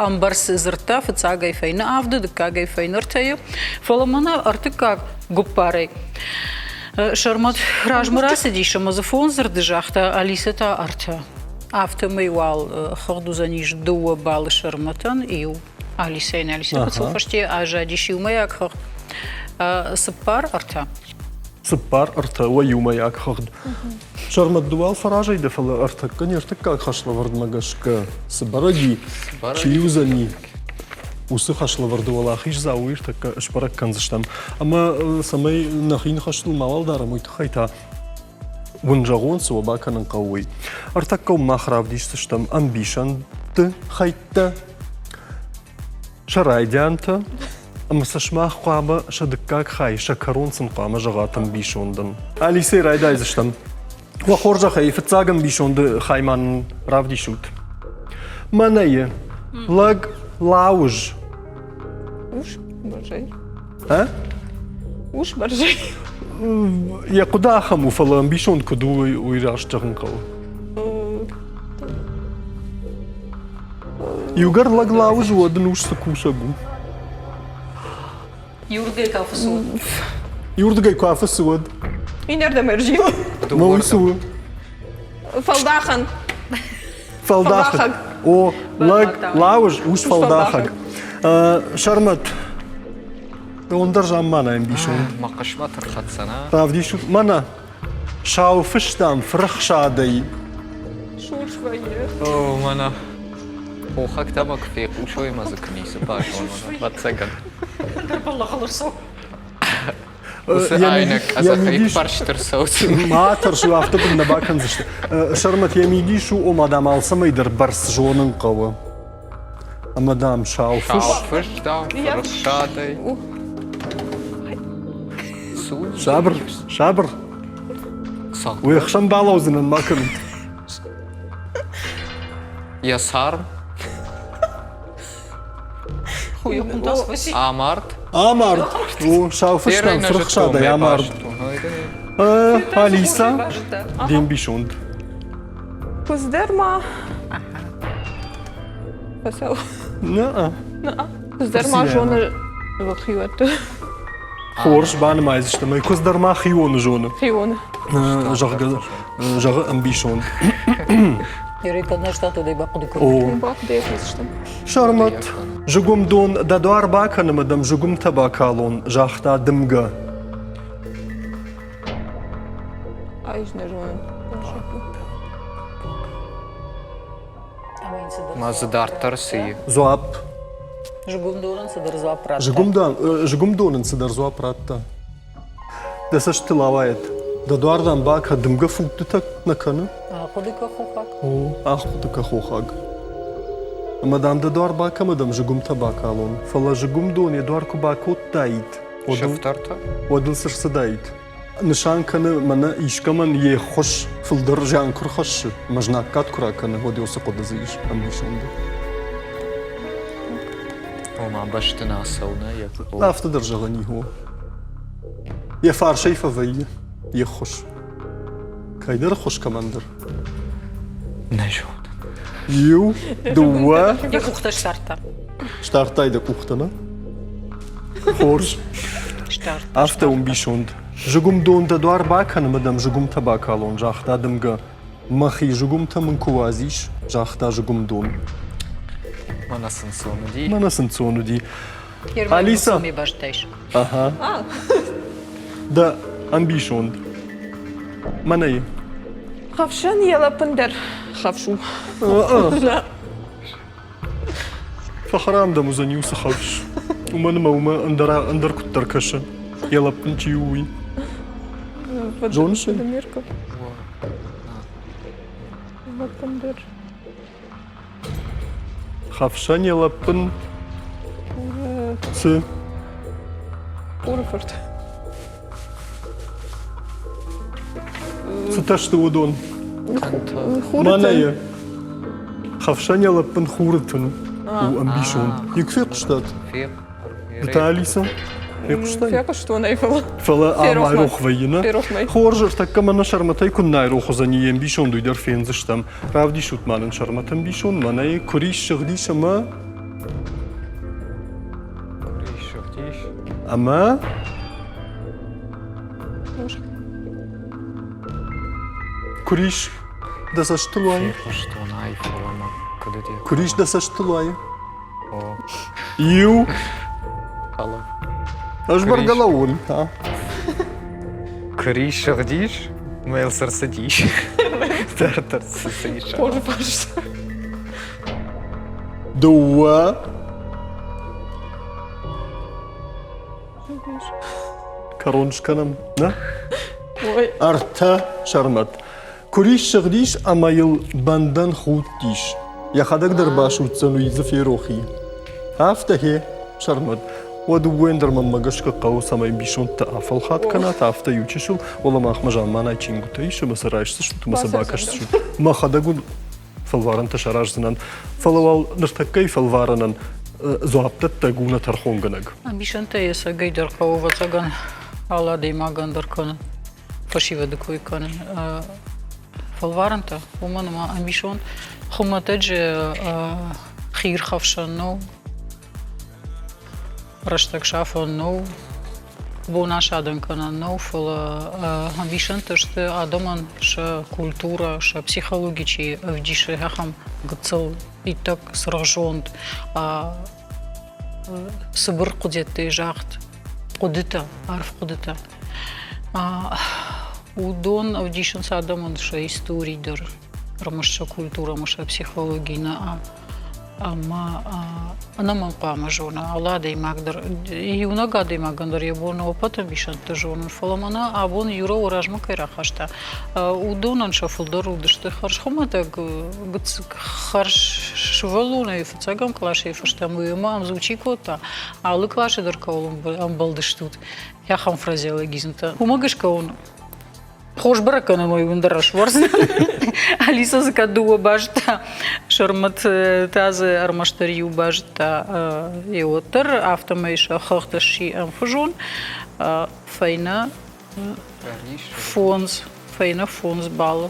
ӕмбӕрц дзырдтӕ фыццагӕй фӕйнӕ авды, дыккагӕй фӕйнӕ ӕртӕйы. Фӕлӕ мӕнӕ ӕртыккаг гуппарӕй Сӕрмӕт размӕ рацыдис ӕмӕ дзы фондз дзырды загъта, Алисӕ та ӕртӕ. Афтӕмӕй уал хыгъд уыдзӕнис дыууӕ балы Сӕрмӕтӕн, иу Алисӕйӕн. Алисӕ куыд фӕсте аззадис иумӕйаг хыгъд. Цыппар ӕртӕ. Цыппар ӕртӕ уӕ иумӕйаг хыгъд. Сӕрмӕт ды уал фӕразӕй дӕ, фӕлӕ ӕртӕккӕ не ртыккаг хӕслӕвӕрдмӕ гӕсгӕ цы бӕрӕг и, чи уыдзӕни? Уыцы хӕслӕвӕрды уӕлахиздзау уый ӕртӕккӕ сбӕрӕг кӕндзыстӕм. Ӕмӕ цӕмӕй нӕхи ныхӕстыл мауал дарӕм, уый тыххӕй та уын зӕгъон, цы уӕ бакӕнын хъӕуы, уый. Ӕртӕккӕ мах равдисдзыстӕм ӕмбисӕндты хӕйттӕ, сӕ райдиантӕ ӕмӕ сӕ сымах хъуамӕ сӕ дыккаг хай, сӕ кӕрон сын хъуамӕ зӕгъат ӕмбисондӕн. Алисӕй райдайдзыстӕм. Уӕ хорзӕхӕй, фыццаг ӕмбисонды хай ма нын равдисут. Мӕнӕйы лӕг лауыз. Ус бӕрзӕй. А? Ус бӕрзӕй. Йӕ хъуыды ахӕм у, фӕлӕ ӕмбисонд куыд у, уый раст зӕгъын хъӕуы. Иугӕр лӕг лауыз, уӕд ын ус цы кусӕг у? Иуырдыгӕй куы афыцы, уӕд. Иуырдыгӕй куы афыцы, уӕд. Иннӕрдӕм ӕрзил. Мӕ уый цы у? Фӕлдахӕн. Фӕлдахӕг. О, лӕг, лауыз, ус фӕлдахӕг. Сӕрмӕт, дӕуӕн дӕр заммана ӕмбисонд. Мӕ хъысмӕт ӕрхӕццӕ, Равдисут мӕнӕ. Сау фыстам фырыхсадӕй. Сурс вӕййы. О, мӕнӕ. Хохӕгтӕ мӕ куы фехъусой ӕмӕ дзы куы ницы базонон, ӕвӕццӕгӕн. Ӕндӕр бӕллӕхыл ӕрцӕуы. Уыцы айнӕг къӕдзӕхӕй фӕрсты рцӕудзӕн. Ма тӕрс, афтӕ дын нӕ бакӕндзысты. Сӕрмӕт йӕ мидис у, ома дам алцӕмӕй дӕр бӕрц зонын хъӕуы. Ӕмӕ дам сау фыс. Сау фыс, дам, фырыхсадӕй. Сабыр, сабыр. Уе хсӕн балӕудзынӕн ма кӕнут. Йӕ царм. Амард. Амард. О, сау фыстӕн фырыхсадӕй амард. Алиса, де мбисонд. Куыдз дӕр ма фӕцӕуы. Наа. Наа. Куыдз дӕр ма зоны хиуӕтты. Хорз, банымайдзыстӕм ӕй. Куыдз дӕр ма хионы зоны. Хионы. Зӕгъгӕ, зӕгъы ӕмбисонд. Сӕрмӕт, зыгуымдон дӕ дуар бакӕн ӕмӕ дӕм зыгуымтӕ бакалон, загъта дымгӕ. Ӕз нӕ зонын. Ма дзы дарддӕр цы и? Дзуапп. Зыгуымдонӕн цыдӕр дзуапп радта. Зыгуымдон ын цыдӕр дзуапп радта. Дӕ цӕстытыл ауайӕд. Дӕ дуар дӕм бакӕ, дымгӕ футтытӕ нӕ кӕны? Ахъуыды кӕ хохаг. О, ахъуыды кӕ хохаг. Ӕмӕ дам дӕ дуар бакӕ ӕмӕ дӕм зыгуымтӕ бакалон. Фӕлӕ зыгуымдон йӕ дуар куы бакодтаид, Сыфтӕртӕ? уӕд ыл цы рцыдаид? Нысан кӕны, мӕнӕ искӕмӕн йе ххуыс фылдӕр зиан куы рхӕссы, ӕмӕ знаггад куы ракӕны, уӕд уыцы хъуыды дзы ис ӕмбисонды. Ома бӕсты нӕ ацӕуы, йӕ Афтӕ дӕр зӕгъӕн и, о. Йӕ фарсӕй фӕвӕййы йе ххуыс. Кӕйдӕр ӕххуыс кӕмӕндӕр. Нӕ зонын. Иу, дыууӕ. Йӕ къухтӕ ссардта. Стардтай дӕ къухтӕ, нӕ? Хорз. Афтӕ у ӕмбисонд. Зыгуымдон дӕ дуар бакӕн ӕмӕ дӕм зыгуымтӕ бакалон, загъта дымгӕ. Мӕхи зыгуымтӕ мын куы уадзис, загъта зыгуымдон. Мӕнӕ сын сон уыди. Мӕнӕ сын сон уыди. Алиса. Ага. Дӕ ӕмбисонд. Мӕнӕй. Хӕфсӕн йӕ лӕппын дӕр хӕфс у. Фӕхӕрам дӕм уыдзӕн иу цы хӕфс. Уымӕн ӕмӕ уымӕ ӕндӕр, ӕндӕр куыддӕр кӕсы. Йӕ лӕппын чи у, уый. Зоныс ӕй? Лӕппын дӕр. Хӕфсӕн йӕ лӕппын цы? Хуры фырт. Цытӕ сты уыдон? Мӕнӕ хӕфсӕн йӕ лӕппын хуры тын у ӕмбисонд. Никуы фехъуыстат? Ды та, Алиса? Фехъуыстай? Фехъуыстон ӕй, фӕлӕ. Фӕлӕ ам айрох вӕййы, нӕ? Хорз, ӕртӕккӕ мӕнӕ сӕрмӕтӕй куыннӕ айрох уыдзӕни, йе мбисонд уый дӕр фендзыстӕм. Равдисут ма нын сӕрмӕт ӕмбисонд, мӕнӕ куырис сыгъдис ӕмӕ Куырис сыгъдис. Ӕмӕ Куырис дӕ цӕстыл уайы? Фехъуыстон ӕй, фӕлӕ мӕ куыд уыди? Куырис дӕ цӕстыл уайы? Иу. Ӕз бӕргӕ лӕууын. Куырис сыгъдис, мӕ йыл цы рцыдис? Дарддӕр цы ис? Хорз фарст. Дыууӕ. Кӕрон скӕнӕм, нӕ? Ӕртӕ сӕрмӕт. Куырис сыгъдис ӕмӕ йыл бӕндӕн худтис. Йӕхӕдӕг дӕр басудздзӕн, уый дзы ферох и. Афтӕ гье, Сӕрмӕт, уӕд ууӕндӕр мӕнмӕ гӕсгӕ хъӕуы, цӕмӕй бисонтӕ афӕлхат кӕнат, афтӕ иу чысыл, уӕлӕ махмӕ замманай чингуытӕ ис ӕмӕ сӕ райсдзыстут ӕмӕ сӕ бакӕсдзыстут. Мӕхӕдӕг уын фӕлварӕнтӕ сараздзынӕн. Фӕлӕ уал ныртӕккӕйы фӕлварӕнӕн дзуапдӕттӕг у нӕ тӕрхонгӕнӕг. Ӕмбисӕндтӕ ӕцӕгӕй дӕр хъӕуы, ӕвӕццӕгӕн, алы адӕймагӕн дӕр кӕнын, фӕсивӕды кой кӕнын. Фӕлварӕнтӕ, уымӕн ӕмӕ ӕмбисонд хуымӕтӕджы хиирхӕфсӕн нӕу, рӕстӕг сафӕн нӕу, бонасадӕн кӕнӕн нӕу, фӕлӕ ӕмбисӕндтӕ сты адӕмӕн сӕ культурӕ, сӕ психологи чи ӕвдисы, ахӕм гыццыл иттӕг цыргъзонд, цыбыр хъуыдыйӕдтӕй загъд хъуыдытӕ, арф хъуыдытӕ. Уыдон ӕвдисынц адӕмӕн сӕ истори дӕр, ӕрмӕст сӕ культурӕ ӕмӕ сӕ психологи нӕ ӕмӕ ӕнӕмӕнг хъуамӕ зона алы адӕймаг дӕр, иунӕг адӕймагӕн дӕр йӕ бон ӕппӕт ӕмбисӕндтӕ зонын, фӕлӕ мӕнӕ абон Юра размӕ кӕй рахаста, уыдонӕн сӕ фылдӕр уыдысты хӕрзхуымӕтӕг хӕрз сывӕллонӕй фыццӕгӕм къласӕй фӕстӕмӕ уемӕ ӕмдзу чи кодта, алы къласы дӕр кӕуыл ӕмбӕлдыстут, ахӕм фразеологизмтӕ. Уымӕ гӕсгӕ уын Хорз бӕрӕггӕнӕн уый уын дӕр ӕсвӕрдзынӕн. Алиса дзы кӕд дыууӕ базыдта, Сӕрмӕт та дзы ӕрмӕстдӕр иу базыдта, йе уӕддӕр афтӕмӕй сӕ хыгъд сси ӕмхуызон. Фӕйнӕ фондз, фӕйнӕ фондз баллы.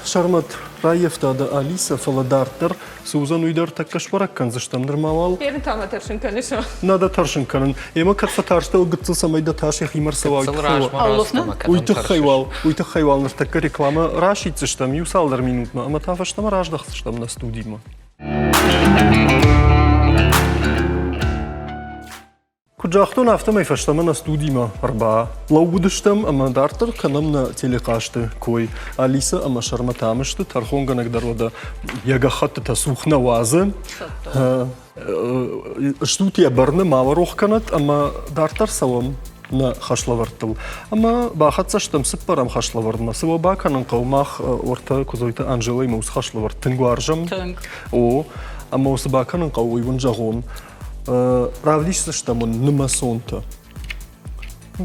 Сӕрмӕт, раййӕфта дӕ Алиса, фӕлӕ дарддӕр цы уыдзӕн, уый дӕр тӕккӕ сбӕрӕг кӕндзыстӕм. Нырма уал... Ерын та мӕ тӕрсын кӕныс? Нӕ дӕ тӕрсын кӕнын. Ӕмӕ кӕд фӕтарстӕ гыццыл, цӕмӕй дӕ тас йӕхимӕ ӕрцӕуа, уый тыххӕй уал, уый тыххӕй уал ныртӕккӕ рекламӕ расиддзыстӕм иу цалдӕр минутмӕ ӕмӕ та фӕстӕмӕ раздӕхдзыстӕм нӕ студимӕ. Куыд загътон, афтӕмӕй фӕстӕмӕ нӕ студимӕ ӕрбалӕууыдыстӕм ӕмӕ дарддӕр кӕнӕм нӕ телехъазты кой. Алиса ӕмӕ Сӕрмӕт ам сты, тӕрхонгӕнӕг дӕр уӕдӕ йӕ гӕххӕттытӕ цух нӕ уадзы. Стут йӕ бӕрны, ма уӕ рох кӕнӕт ӕмӕ дарддӕр цӕуӕм нӕ хӕслӕвӕрдтыл. Ӕмӕ бахӕццӕ стӕм цыппӕрӕм хӕслӕвӕрдмӕ. Цы уӕ бакӕнын хъӕуы, мах уӕртӕ Куыдзойты Анжелӕимӕ уыцы хӕслӕвӕрд тынг уарзӕм. Тынг. О, ӕмӕ уыцы бакӕнын хъӕуы, уый уын зӕгъон. Равдисдзыстӕм уын нымӕцонтӕ.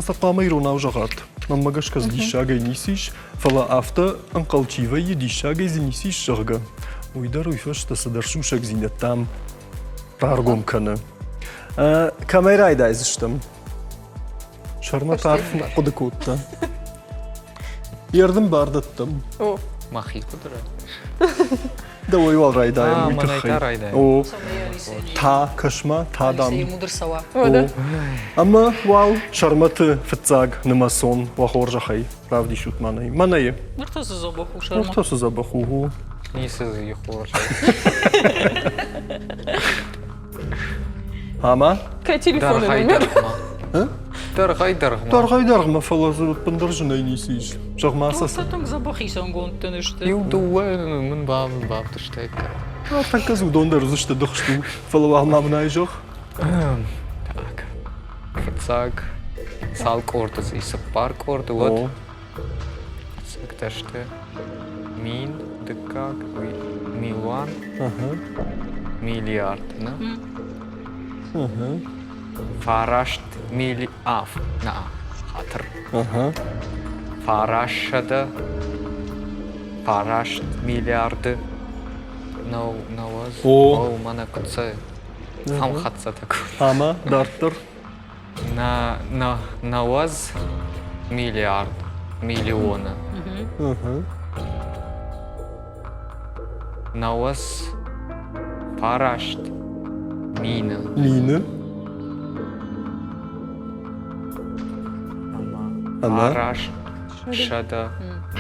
Сӕ хъуамӕ иронау зӕгъат. Мӕнмӕ гӕсгӕ дзы диссагӕй ницы ис, фӕлӕ афтӕ ӕнхъӕл чи вӕййы, диссагӕй дзы ницы ис, зӕгъгӕ, уый дӕр уый фӕстӕ цыдӕр сусӕгдзинӕдтӕм раргом кӕны. Кӕмӕй райдайдзыстӕм? Сӕрмӕт арф хъуыды кодта. Йе рдын бар дӕттӕм. Мӕхи хъуыды Дӕуӕй уал райдайӕм уый тыххӕй. О, та кӕс-ма, та дам. О, ӕмӕ уал Сӕрмӕты фыццаг нымӕцон уӕ хорзӕхӕй равдисут мӕнӕй. Мӕнӕй. Ныр та цы дзӕбӕх у, Сӕрмӕт? Ныр та цы дзӕбӕх у. Ницы дзы и хорз. Ӕмӕ? Кӕй телефоны номер? Дӕргъӕй-дӕргъмӕ. Дӕргъӕй-дӕргъмӕ, фӕлӕ дзы ӕппындӕр зынӕй ницы ис. Зӕгъ-ма сӕ. Тынг дзӕбӕх хицӕнгонд дын сты. Иу дыууӕ мын бавдыстаиккат. Тӕккӕ дзы уыдон дӕр уыдзысты дыхст у, фӕлӕ уал ма мын ай зӕгъ. Так. Фыццаг цал къорды дзы цыппар къорды уӕд. Фыццӕгтӕ сты мин, дыккаг, милуан, миллиард, нӕ? Фараст мили... А, на, хатыр. Фарассӕдӕ, фараст миллиарды науӕдз. О, мӕнӕ куыд цӕ фӕмхӕццӕтӕ кодта. Ӕмӕ дарддӕр? На, на, науӕдз миллиард, миллионы. Науӕдз фараст мины. Мины? Ӕмӕ фараст сӕдӕ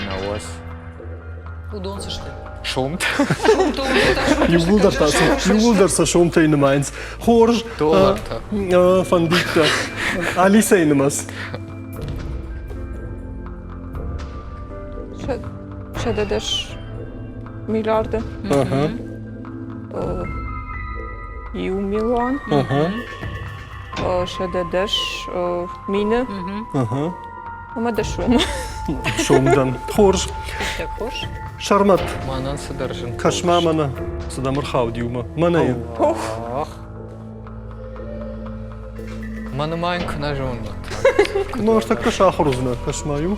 науӕдз. Уыдон цы сты? Сомтӕ. Иууылдӕр та иууылдӕр сӕ сомтӕй нымайынц. Хорз. Доллартӕ. Фӕндиттӕ. Алисӕйы нымӕц. 110 миллиарды. Иу милуан. 110 мины. Ӕмӕ дӕ сом. Сом дӕн. Хорз. Хорз. Сӕрмӕт. Мӕнӕн цыдӕр зын. Кӕс-ма мӕнӕ, цы дӕм ӕрхауд иумӕ. Мӕнӕ Ох. Мӕ нымайын куы нӕ зонын. Ну, ӕртӕккӕ сахуыр уыдзынӕ. Кӕс-ма иу.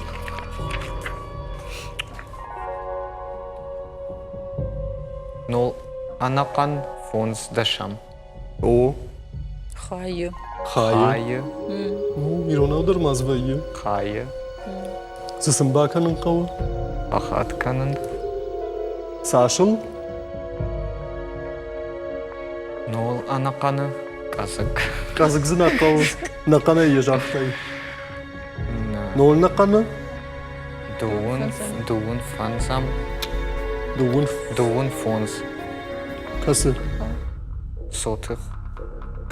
Нол ӕнӕхъӕн фондз дӕсӕм. О. Хайы. Хайы. Ну, иронау дӕр ма дзы вӕййы. Хайы. Цы сын бакӕнын хъӕуы? Ахат кӕнын. Цасыл? Нол ӕнӕхъӕны къӕдзыг. Къӕдзыг дзы нӕ хъӕуы. Нӕхъӕнӕй йӕ загътай. Нол нӕхъӕны? Дыууын, дыууын фӕндзӕм. Дыууын. Дыууын фондз. Кӕсы. Сотых.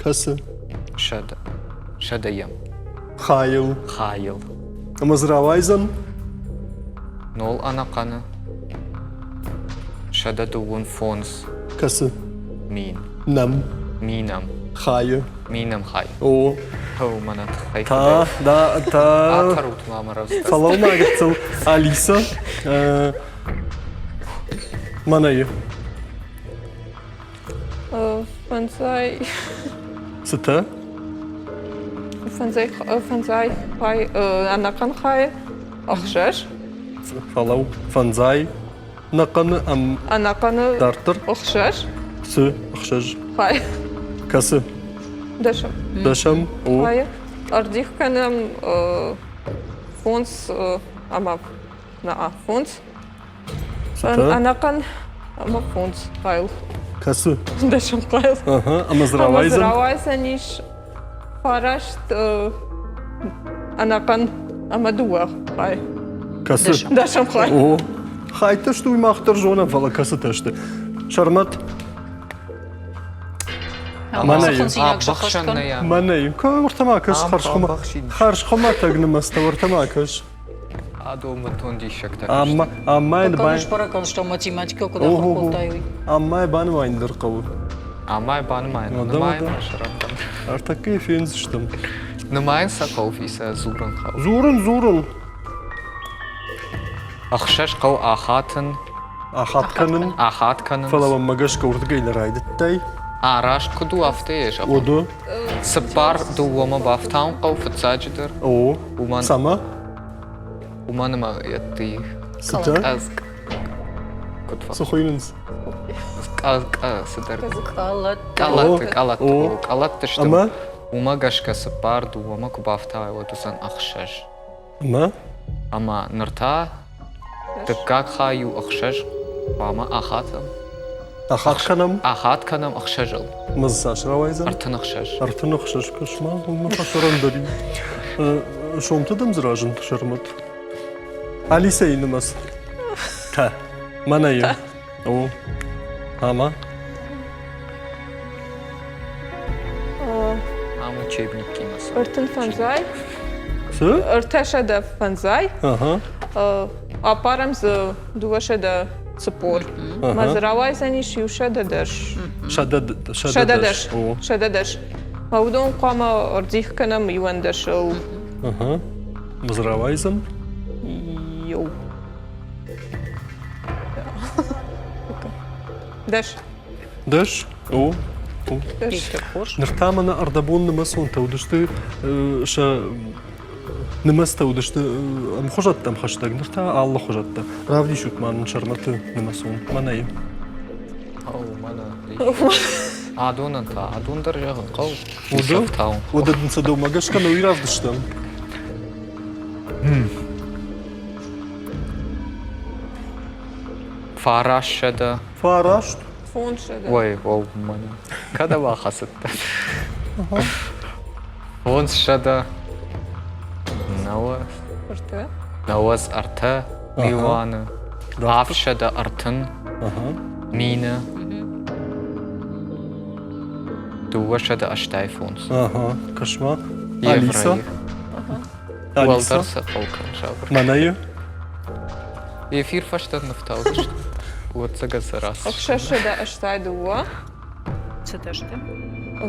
Кӕсы. Сӕдӕ. Сӕдӕйӕм. Хайыл. Хайыл. Ӕмӕ дзы рауайдзӕн? Нол ӕнӕхъӕны. 125. Кӕсы. Мин. Нӕм. Минӕм. Хайы. Минӕм хай. О. О, мӕнӕ тыххӕй. Та, да, та. Атӕрут ма мӕ рӕвдз. Фӕлӕуу-ма гыццыл, Алиса. Мӕнӕйы. Фӕндзай. Цытӕ? Фӕндзай, фӕндзай хай, ӕнӕхъӕн хай, ӕхсӕз. Фӕлӕуу, фӕндзай ӕнӕхъӕны ӕм Ӕнӕхъӕны дарддӕр? Ӕхсӕз. Цы ӕхсӕз? Хай. Кӕцы? Дӕсӕм. Дӕсӕм? О. Хайы. Ӕрдих кӕнӕм фондз ӕмӕ наа, фондз. Ӕнӕхъӕн ӕмӕ фондз хайыл. Кӕцы? Дӕсӕм хайыл. Ӕмӕ дзы рауайдзӕн? Рауайдзӕн ис фараст ӕнӕхъӕн ӕмӕ дыууӕ хай. Кӕцы? Дӕсӕм хай. О, хайтӕ сты, уый мах дӕр зонӕм, фӕлӕ кӕцытӕ сты? Сӕрмӕт? Мӕнӕ уӕртӕ кӕс, хӕрзхуымӕтӕг нымӕцтӕ, уӕртӕ ма кӕс. Адон бынтон диссӕгтӕ. Ӕмӕ ӕмӕ Сбӕрӕг кодтам математикӕ куыд ахуыр кодтай, уый. Ӕмӕ банымайын дӕр хъӕуы. Ӕмӕ банымайын. Нымайын сӕрӕндӕн. Ӕртӕккӕйы фендзыстӕм. Нымайын сӕ хъӕуы фисӕ дзурын хъӕуы. Дзурын, дзурын. Ӕхсӕз хъӕу ахатын. Ахат кӕнын. Ахат кӕнын. Фӕлӕ мӕм гӕсгӕ уырдыгӕй нӕ райдыдтай. Раст куыд у, афтӕ йӕ зӕгъ. Уыды. Цыппар дыууӕмӕ бафтауын хъӕуы фыццаджыдӕр. О. Уымӕн. Цӕмӕ? Уымӕн ӕмӕ йӕ Цытӕ? Къӕдз. Куыд Цы хуыйнынц? Цыдӕр. Къӕлӕтты, къӕлӕтты, къӕлӕтты сты. Ӕмӕ? Уымӕ гӕсгӕ цыппар дыууӕмӕ куы бафтауай, уӕд уыдзӕн ӕхсӕз. Ӕмӕ? Ӕмӕ ныр та дыккаг хай у ӕхсӕз, хъуамӕ ахатӕм. Ахат кӕнӕм? Ахат кӕнӕм ӕхсӕзыл. Мӕ дзы цас рауайдзӕн? 36. 36, кӕс-ма, уымӕ фӕсӕрӕндӕр и. Сомты дӕм дзы разынд сӕрмӕт. Алисӕйы нымӕц. Та. Мӕнӕ О. Ӕмӕ? Ам учебникимӕ. Ӕртын фӕндзай. Цы? Ӕртӕсӕдӕ фӕндзай. Ага. Аппарӕм дзы 240. Мӕ дзы рауайдзӕнис иу 110. 110. 110. Мӕ уыдон хъуамӕ ӕрдих кӕнӕм иуӕндӕсыл. Ага. Мӕ дзы рауайдзӕн? Иу. Дӕс. Дӕс? О. Ныр та мӕнӕ ӕрдӕбон нымӕцонтӕ уыдысты сӕ нымӕцтӕ уыдысты ӕмхуызӕттӕм хӕстӕг, ныр та алыхуызӕттӕ. Равдисут ма нын Сӕрмӕты нымӕцон. Мӕнӕй. Ау, мӕнӕ. Адонӕн та, адон дӕр зӕгъын хъӕуы. Уӕдӕ дын сӕ дӕумӕ гӕсгӕ нӕ уый равдыстам. Фараст сӕдӕ. Фараст? 500. Ой, о, мӕнӕ. Кӕдӕм ахӕцыдтӕн? 500 науӕдз. Ӕртӕ. 93 милуаны. 730 мины. 285. Ага, кӕс-ма. Алиса? Уӕлдӕр сӕ хъӕуы кӕнын сабыр. Мӕнӕйы? Эфир фӕстӕ ныфтаудзысты. Уӕццӕгӕн сӕ рацыд. 682. Цытӕ сты?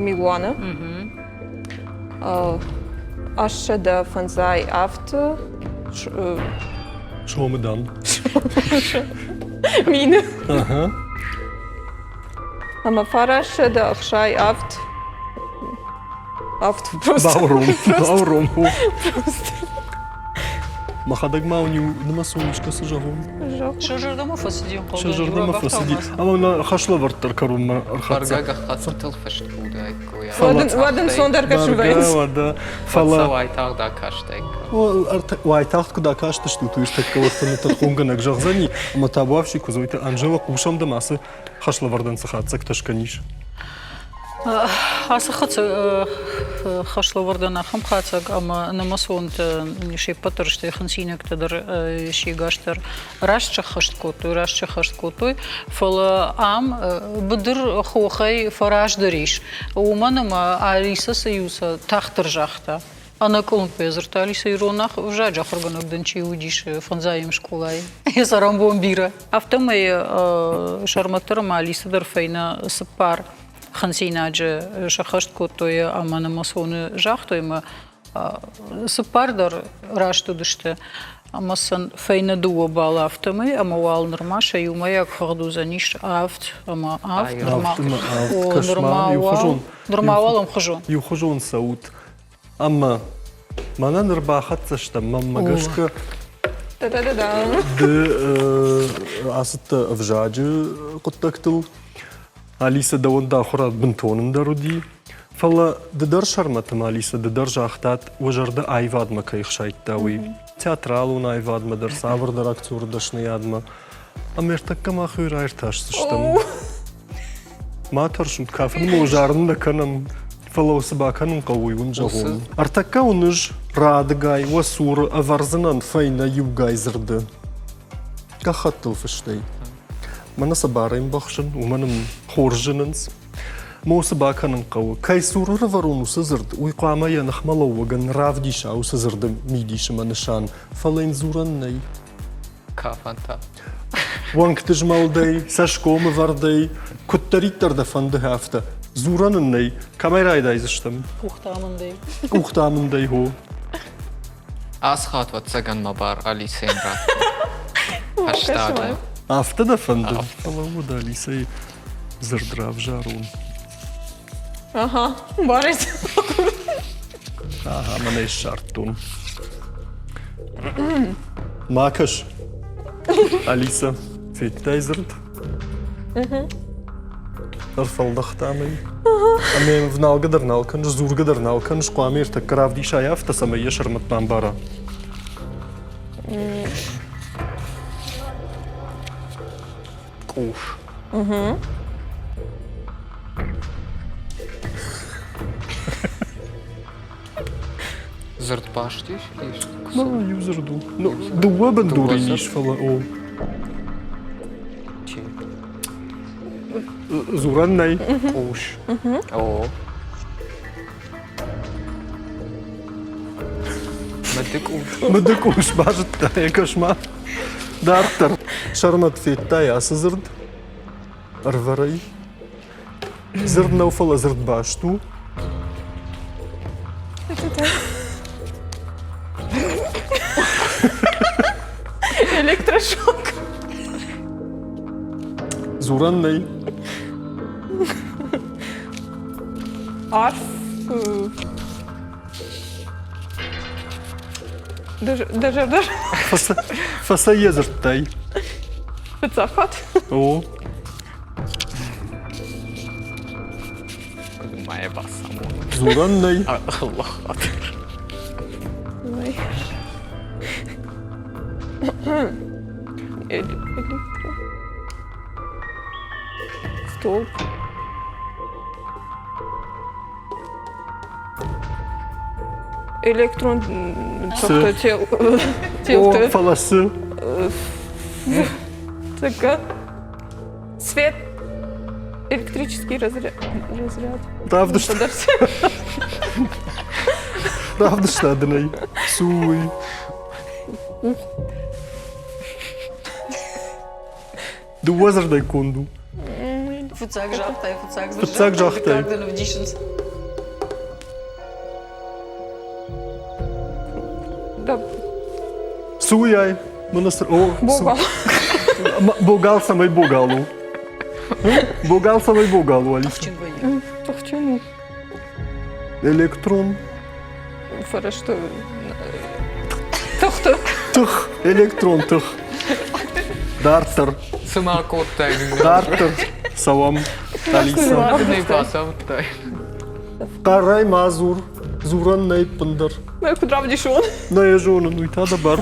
Милуаны. 857 Сомы дам. Мины. Ӕмӕ 967 авд просто. Бауром, бауром. Мӕхӕдӕг ма уын иу нымӕцон искӕцы зӕгъон? Сӕ зӕрдӕмӕ фӕцыди. Сӕ зӕрдӕмӕ фӕцыди. Ӕмӕ нӕ хӕслӕвӕрд дӕр кӕронмӕ ӕрхӕццӕ. Бӕргӕ гӕххӕттытыл фыст уыдаиккой. Уӕд ӕнцондӕр кӕсын вӕййынц. Фӕлӕ уайтагъд акастаиккам. Уайтагъд куыд акастыстут, уый тӕккӕ уӕддӕр нӕ тӕрхонгӕнӕг зӕгъдзӕни, ӕмӕ табуафси Куыдзойты Анжела хъусӕм дӕм ацы хӕслӕвӕрдӕн цы хатдзӕгтӕ скӕнис? Ацы хӕслӕвӕрдӕн ахӕм хатдзӕг ӕмӕ нымӕцонтӕ се ппӕт дӕр сты хынцинӕгтӕ дӕр се гас дӕр раст сӕххӕст кодтой, раст сӕххӕст кодтой, фӕлӕ ам быдыр хохӕй фӕраздӕр ис, уымӕн ӕмӕ Алиса цы иу сӕ тагъддӕр загъта. Ӕнӕкъуылымпыйӕ дзырдта Алиса ирон ӕвзаджы ахуыргӕнӕг дын чи уыдис фӕндзайӕм скъолайы. Йӕ цӕрӕнбон бирӕ. Афтӕмӕй Сӕрмӕт дӕр ӕмӕ Алиса дӕр фӕйнӕ цыппар хынцинаджы сӕххӕст кодтой ӕмӕ нымӕцоны загътой ӕмӕ цыппар дӕр раст уыдысты. Ӕмӕ сын фӕйнӕ дыууӕ баллы афтӕмӕй, ӕмӕ уал нырма сӕ иумӕйаг хыгъд уыдзӕнис авд ӕмӕ авд. Нырма уал ӕмхуызон. Иухуызон цӕут. Ӕмӕ мӕнӕ ныр бахӕццӕ стӕм, мӕнмӕ гӕсгӕ ды ацыдтӕ ӕвзаджы хъуыддӕгтыл. Алисӕ дӕуӕн дӕ ахуырад бынтон ӕндӕр уыди. Фӕлӕ ды дӕр Сӕрмӕт ӕмӕ Алисӕ ды дӕр загътат, уӕ зӕрдӕ аивадмӕ кӕй хсайдта, уый. Театралон аивадмӕ дӕр, цавӕрдӕр актеры дӕсныйадмӕ. Ӕмӕ ӕртӕккӕ мах уый раиртасдзыстӕм. Ма тӕрсут, кафынмӕ зарын нӕ кӕнӕм, фӕлӕ цы бакӕнын хъӕуы, уый уын зӕгъон. Ӕртӕккӕ уын ӕз радыгай уӕ цуры ӕвӕрдзынӕн фӕйнӕ иугай дзырды. Гӕххӕттыл фыстӕй. Мӕнӕ сӕ барӕмбӕхсын, уымӕн ын хорз зынынц. Мо цы бакӕнын хъӕуы? Кӕй цуры рывӕрон уыцы дзырд, уый хъуамӕ йӕ ныхмӕлӕууӕгӕн равдиса уыцы дзырды мидис ӕмӕ нысан, фӕлӕ йын дзурӕн нӕй. Кафӕнтӕ. Уӕнгты змӕлдӕй, цӕсгомы вӕрдӕй, куыддӕриддӕр дӕ фӕнды, афтӕ. Дзурӕн ын нӕй. Кӕмӕй райдайдзыстӕм? Къухтамындӕй. Къухтамындӕй, хо. Ацы хатт ӕвӕццӕгӕн мӕ бар Алисӕйӕн радтон. Фӕстагмӕ. Афтӕ дӕ фӕнды? Фӕлӕууыд Алисӕйы дзырд равзарон. Ага, барӕй. Ага, мӕнӕ ссардтон. Ма кӕс, Алиса, федтай дзырд? Ӕрфӕлдӕхтам ӕй. Ӕмӕ йӕм ӕвналгӕ дӕр нал кӕныс, дзургӕ дӕр нал кӕныс, хъуамӕ ӕртӕккӕ равдисай афтӕ, цӕмӕй йӕ сӕрмӕт бамбара. Къус. Дзырдбаст ис? Ну, иу дзырд у. Ну, дыууӕ бындуры ис, фӕлӕ о. Чи? Дзурӕн нӕй. Къус. О. Мыдыкъус. Мыдыкъус базыдта, йӕ кӕс-ма. Дарддӕр Сӕрмӕт федтай ацы дзырд ӕрвӕрӕй. Дзырд нӕу, фӕлӕ дзырд баст у. Электрошок. Дзурӕн нӕй. Арф. Дӕ зӕрдӕ. Фӕцӕй йӕ дзырдтай. Фыццаг хатт. О. Мӕ бацамон. Дзурӕн нӕй. Аллах. Ой. Электро. Столб. Электрон тобто О, фӕлӕ цы? Така. Свет. Электрический разряд. Равдыста. Равдыста дын ӕй. Цы у уый? Дыууӕ дзырдӕй конд у. Фыццаг загътай, фыццаг Фыццаг загътай. Дыккаг дын ӕвдисынц. Цы уый Мӕнӕ о, Богал. Богал цӕмӕй богал у? Богал цӕмӕй богал у, Алиса? Тыхджын вӕййы. Тыхджын у. Электрон. Фӕрӕзты тыхты. Тых, электрон тых. Дарддӕр. Цыма кодтай. Дарддӕр цӕуӕм, Алиса. Нӕ бацамыдтай. Хъӕрӕй ма дзур. Дзурӕн нӕй ӕппындӕр. Мӕ куыд равдисон? Нӕ йӕ зонын, уый та дӕ бар.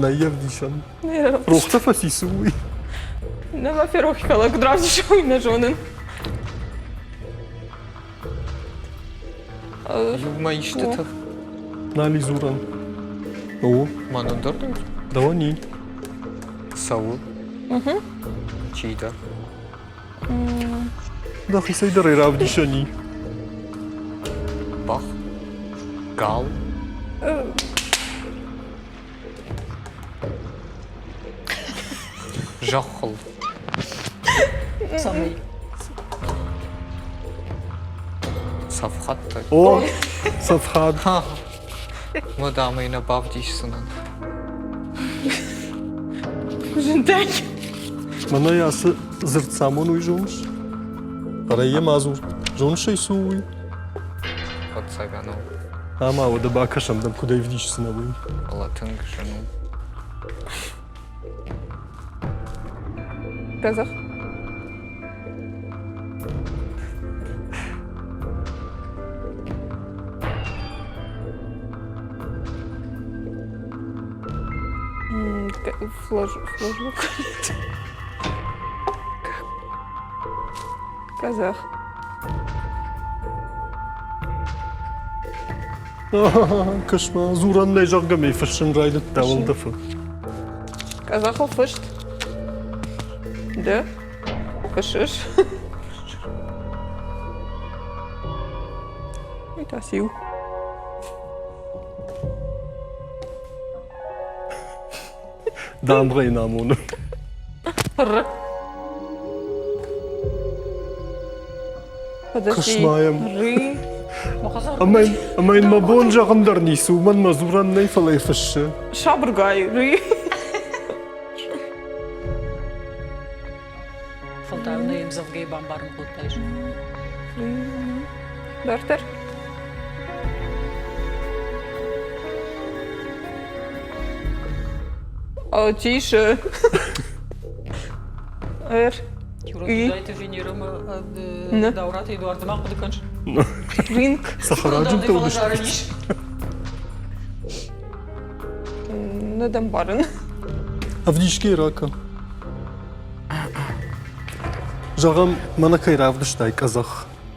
Нӕ йе вдисӕн. Рохтӕ фӕци цы уый? Нӕ мӕ ферох, фӕлӕ куыд равдисон, уый нӕ зонын. Иумӕ исты тых. Нал и дзурӕн. О. Мӕнӕн дӕр дӕр. Дӕуӕн и. Цӕуы. Чи дӕ? Дӕхицӕй дӕр ӕй равдисӕн и. Бӕх. Гал. Зӕххыл. Цӕмӕй? Цӕфхӕдтӕ. О, цӕфхад. Уӕд ӕмӕ нӕ бавдисдзынӕн. Зынтӕй. Мӕнӕ ацы дзырд цамон уый зоныс? Хъӕрӕй йӕ ма дзур. Зоныс ӕй цы у уый? Фӕццӕгӕн у. Ӕмӕ уӕдӕ бакӕсӕм дӕм, куыд ӕй вдисдзынӕ уый. Фӕлӕ тынг зын у. Казах. Флажок. Казах. Кӕс-ма, дзурӕн нӕй, зӕгъгӕ, ме фыссын райдыдта уӕлдӕфы. Казахыл фыст. Ды фыссыс. Уый та циу? Дамгъӕ йын амоны. Р. Подожди. Кӕс-ма йӕм. Ры. Ӕмӕ ӕмӕ йын мӕ бон зӕгъын дӕр ницы, уымӕн мӕ дзурӕн нӕй, фӕлӕ йӕ фыссы. Сабыргай. Ры. Фӕлтау нӕ ӕмдзӕвгӕйы бамбарын кодтаис. Дарддӕр. О, тише. Р. Дудайты Венерӕмӕ Даураты Эдуардмӕ хъуыды кӕныс? Ринг. Цӕхӕраджынтӕ уыдысты. Нӕ дӕ мбарын. Ӕвдисгӕ ракӕ. Зӕгъӕм, мӕнӕ кӕй равдыстай къӕдзӕх.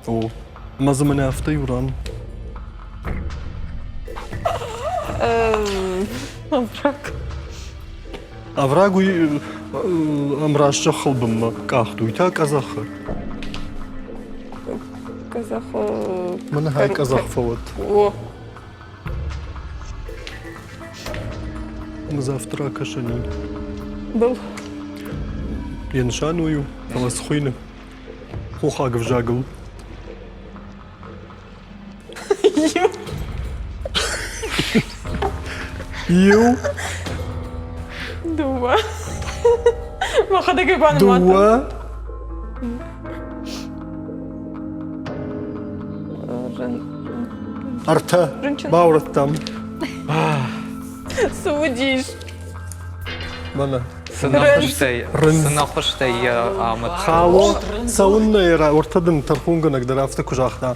О, ӕмӕ дзы мӕнӕ афтӕ иу ран. Овраг. Овраг уый ӕмраст зӕххыл бынмӕ къахт, уый та къӕдзӕхы. Къӕдзӕхы. Мӕнӕ хай къӕдзӕх фӕуӕд. О. Завтра ракӕсӕн Был. Йӕ нысан уый у, фӕлӕ цы хуыйны? Хохаг ӕвзагыл. Иу. Дыууӕ. Мӕхӕдӕг ӕй банымадтон. Дыууӕ. Ӕртӕ. Баурӕдтам. Цы уыдис? Мӕнӕ. Цы нӕ хуызтӕй йӕ амыдта. Халон цӕуыннӕ уӕртӕ дын тӕрхонгӕнӕг дӕр афтӕ куы загъта,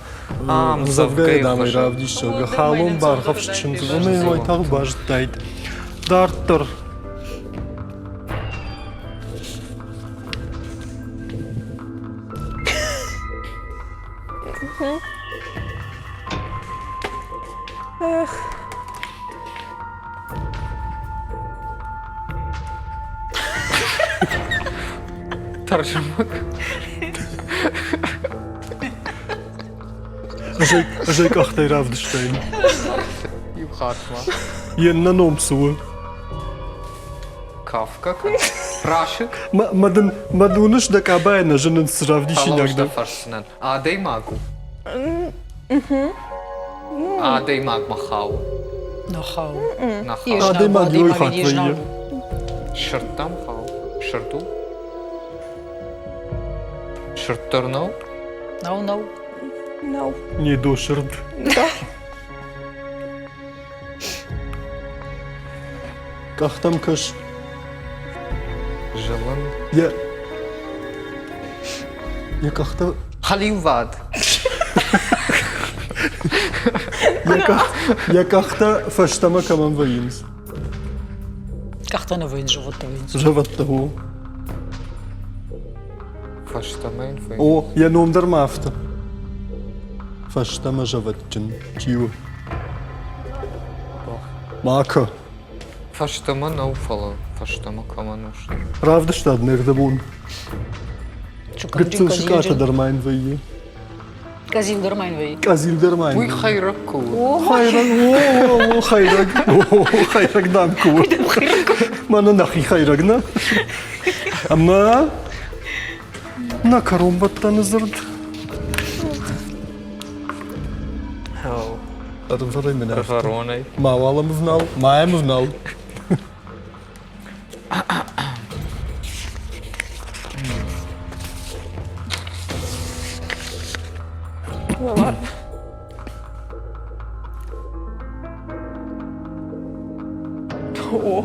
ӕмдзӕвгӕйы дам ӕй равдис, зӕгъгӕ, халон баргъӕфст чындз, ӕмӕ йын уайтагъд базыдтаид. Дарддӕр Эх. Тӕрсынмӕ. Ӕз ӕй къӕхтӕй равдыстаин. Иу хатт ма. Йе ннӕ ном цы у? Кафка? Расыг? Мӕ дын мӕ уыныс дӕ къабайӕ нӕ зынынц равдисинаг дӕ. фӕрсдзынӕн. Адӕймаг у? Адӕймагмӕ хауы? Нӕ хауы. Нӕ хауы. Адӕймаг иуӕй хатт вӕййы. Сырдтӕм хауы? Сырд у? Сырд дӕр нӕу? Нӕу, нӕу. Нӕу. Не до сырд. Да. Къӕхтӕм кӕс. Зылын. Йӕ йӕ къӕхтӕ Хӕлиувад. Йӕ къӕхтӕ фӕстӕмӕ кӕмӕн вӕййынц? Къӕхтӕ нӕ вӕййынц, зӕвӕттӕ вӕййынц. Зӕвӕттӕ, о. Фӕстӕмӕ йын О, йӕ ном дӕр ма афтӕ. Фӕстӕмӕ зӕвӕтджын чи у? Макӕ. Фӕстӕмӕ нӕу, фӕлӕ фӕстӕмӕ кӕмӕн у? Равдыстад не рдӕбон. Гыццыл сыкъатӕ дӕр ма йын вӕййы. Къӕдзил дӕр ма йын вӕййы. Къӕдзил дӕр ма йын Уый хӕйрӕг куы у. Хӕйрӕг, о, хӕйрӕг, о, хӕйрӕг дам куы у. Мӕнӕ нӕхи хӕйрӕг, нӕ? Ӕмӕ нӕ кӕронбӕттӕны дзырд. Ӕрвӕрӕй мын Ӕрвӕронӕй. Мауал ӕм ӕвнал, ма йӕм ӕвнал. О.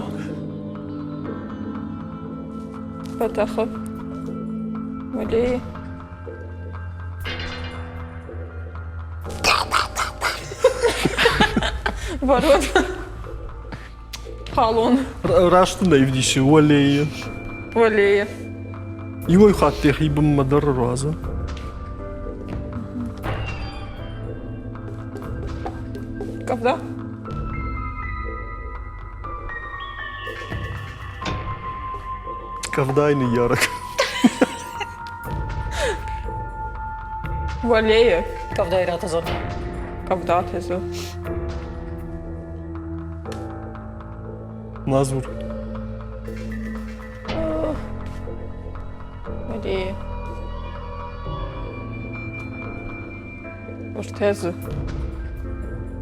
Фӕтӕхы. Уӕлейы. Ворот. Халон. Раст ын ӕвдисы уӕлейы. Уӕлейы. Иуӕй хатт йӕхи бынмӕ дӕр ӕруадзы. Къӕвда? Къӕвдайы ныййарӕг. Уӕлейы. Къӕвдайы ратӕдзӕн. Къӕвда тӕдзы. Ма дзур. Уӕлейы. Ӕртӕдзы.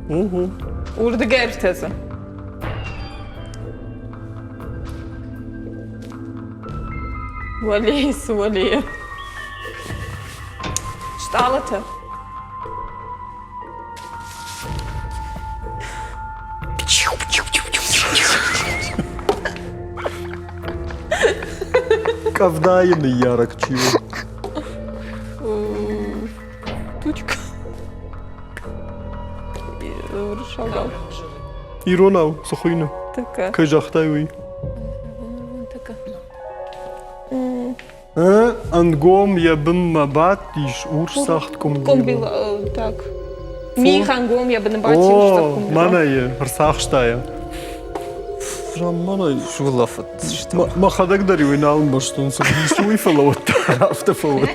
Угу. Уырдыгӕй ӕртӕдзы. Уӕлейы цы уӕлейы? Стъалытӕ. Къӕвдайы ныййарӕг чи у? Тучка. Уырыссагау. Иронау цы хуыйны? Такая. Кӕй загътай, уый? Такая. Ӕнгом йӕ бынмӕ бадтис урсцагъд къуымбил. Къуымбил, так. Мих ӕнгом йӕ быны бадти урсцагъд къуымбил. Мӕнӕ йӕ ӕрцахста йӕ. Замманай. Сулӕфыд. Мӕхӕдӕг дӕр иу нал ӕмбӕрстон, цы дис уый, фӕлӕ уӕддӕр афтӕ фӕуӕд.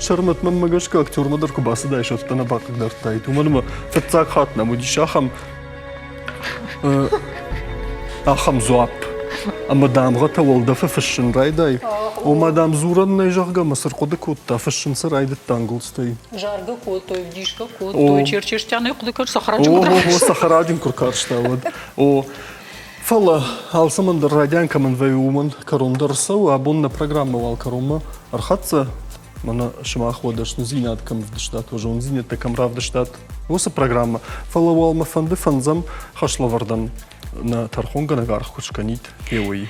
Сӕрмӕт мӕнмӕ гӕсгӕ актермӕ дӕр куы бацыдаис, афтӕ нӕ бахъыгдардтаид. Уымӕн ӕмӕ фыццаг хатт нӕм уыдис ахӕм ахӕм дзуапп. Ӕмӕ дамгъӕтӕ уӕлдӕфы фыссын райдай. Ома, дам, дзурӕн нӕй, зӕгъгӕ, мӕ цы рхъуыды кодта, фыссын цы райдыдта ӕнгуылдзтӕй. Заргӕ кодтой, вдисгӕ кодтой, черчестӕ нӕ хъуыды кӕн, цӕхӕраджын куы О, цӕхӕраджын куы ркарста, уӕд. О, фӕлӕ алцӕмӕн дӕр райдиан кӕмӕн вӕййы, уымӕн кӕрон дӕр цӕуы. Абон нӕ программӕ уал кӕронмӕ ӕрхӕццӕ. Мӕнӕ сымах уӕ дӕсныдзинад кӕм ӕвдыстат, уӕ зонддзинӕдтӕ кӕм равдыстат, уыцы программӕ. Фӕлӕ уал мӕ фӕнды фӕндзӕм хӕслӕвӕрдӕн нӕ тӕрхонгӕнӕг аргъ куы скӕнид, уый.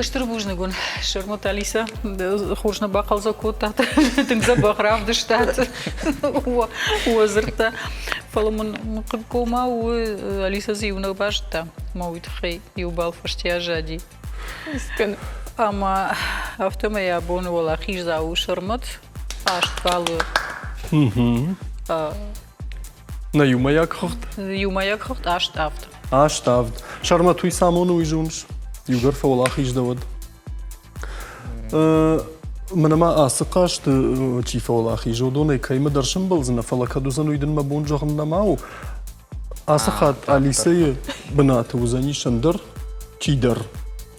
Стыр бузныг уын, Сӕрмӕт Алиса, хорз нӕ бахъӕлдзӕг кодтат, тынг дзӕбӕх равдыстат уӕ дзырдтӕ. Фӕлӕ мын хъыггомау у, Алиса дзы иунӕг базыдта, мӕ уый тыххӕй иу бал фӕсте аззади. Ӕмӕ афтӕмӕй абон уӕлахиздзау у Сӕрмӕт, аст баллы. Нӕ иумӕйаг хыгъд? Иумӕйаг хыгъд 8-7. 8-7. Сӕрмӕт уый цы амоны, уый зоныс? Иугӕр фӕуӕлахиз дӕ уӕд. Мӕнӕ ма ацы хъазты чи фӕуӕлахиз, уыдонӕй кӕимӕ дӕр сӕмбӕлдзынӕ, фӕлӕ кӕд уыдзӕн, уый дын мӕ бон зӕгъын нӕма у. Ацы хатт Алисӕйы бынаты уыдзӕнис ӕндӕр чидӕр.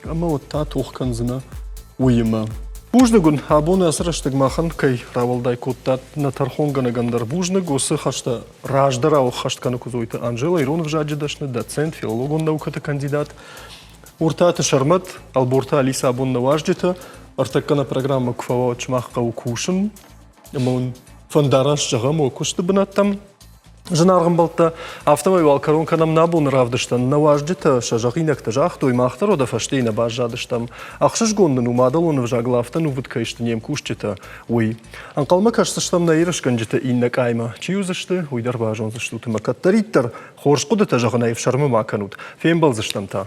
Ӕмӕ уӕд та тох кӕндзынӕ уыимӕ. Бузныг уын, абон ацы рӕстӕг махӕн кӕй рауӕлдай кодтат нӕ тӕрхонгӕнӕгӕн дӕр бузныг. Уыцы хӕстӕ раздӕрау ӕххӕст кӕны Куыдзойты Анжела, ирон ӕвзаджы дӕсны, доцент, филологон наукӕты кандидат. Уртаты Сӕрмӕт, Ӕлборты Алиса абон нӕ уазджытӕ. Ӕртӕккӕ нӕ программӕ куы фӕуа, уӕд сымах хъӕуы кусын. Ӕмӕ уын фӕндараст зӕгъӕм уӕ куысты бынӕттӕм. Зынаргъ ӕмбӕлттӕ, афтӕмӕй уал кӕрон кӕнӕм нӕ абоны равдыстӕн. Нӕ уазджытӕ сӕ зӕгъинӕгтӕ загътой, мах дӕр уӕдӕ фӕстейы нӕ баззадыстӕм. Ӕхсызгон нын у, мадӕлон ӕвзагыл афтӕ нувыд кӕй сты не мкусджытӕ, уый. Ӕнхъӕлмӕ кӕсдзыстӕм нӕ ерысгӕнджыты иннӕ къаймӕ. Чи уыдзысты, уый дӕр базондзыстут ӕмӕ кӕддӕриддӕр хорз хъуыдытӕ зӕгъынӕй ӕфсӕрмы ма кӕнут. Фембӕлдзыстӕм та.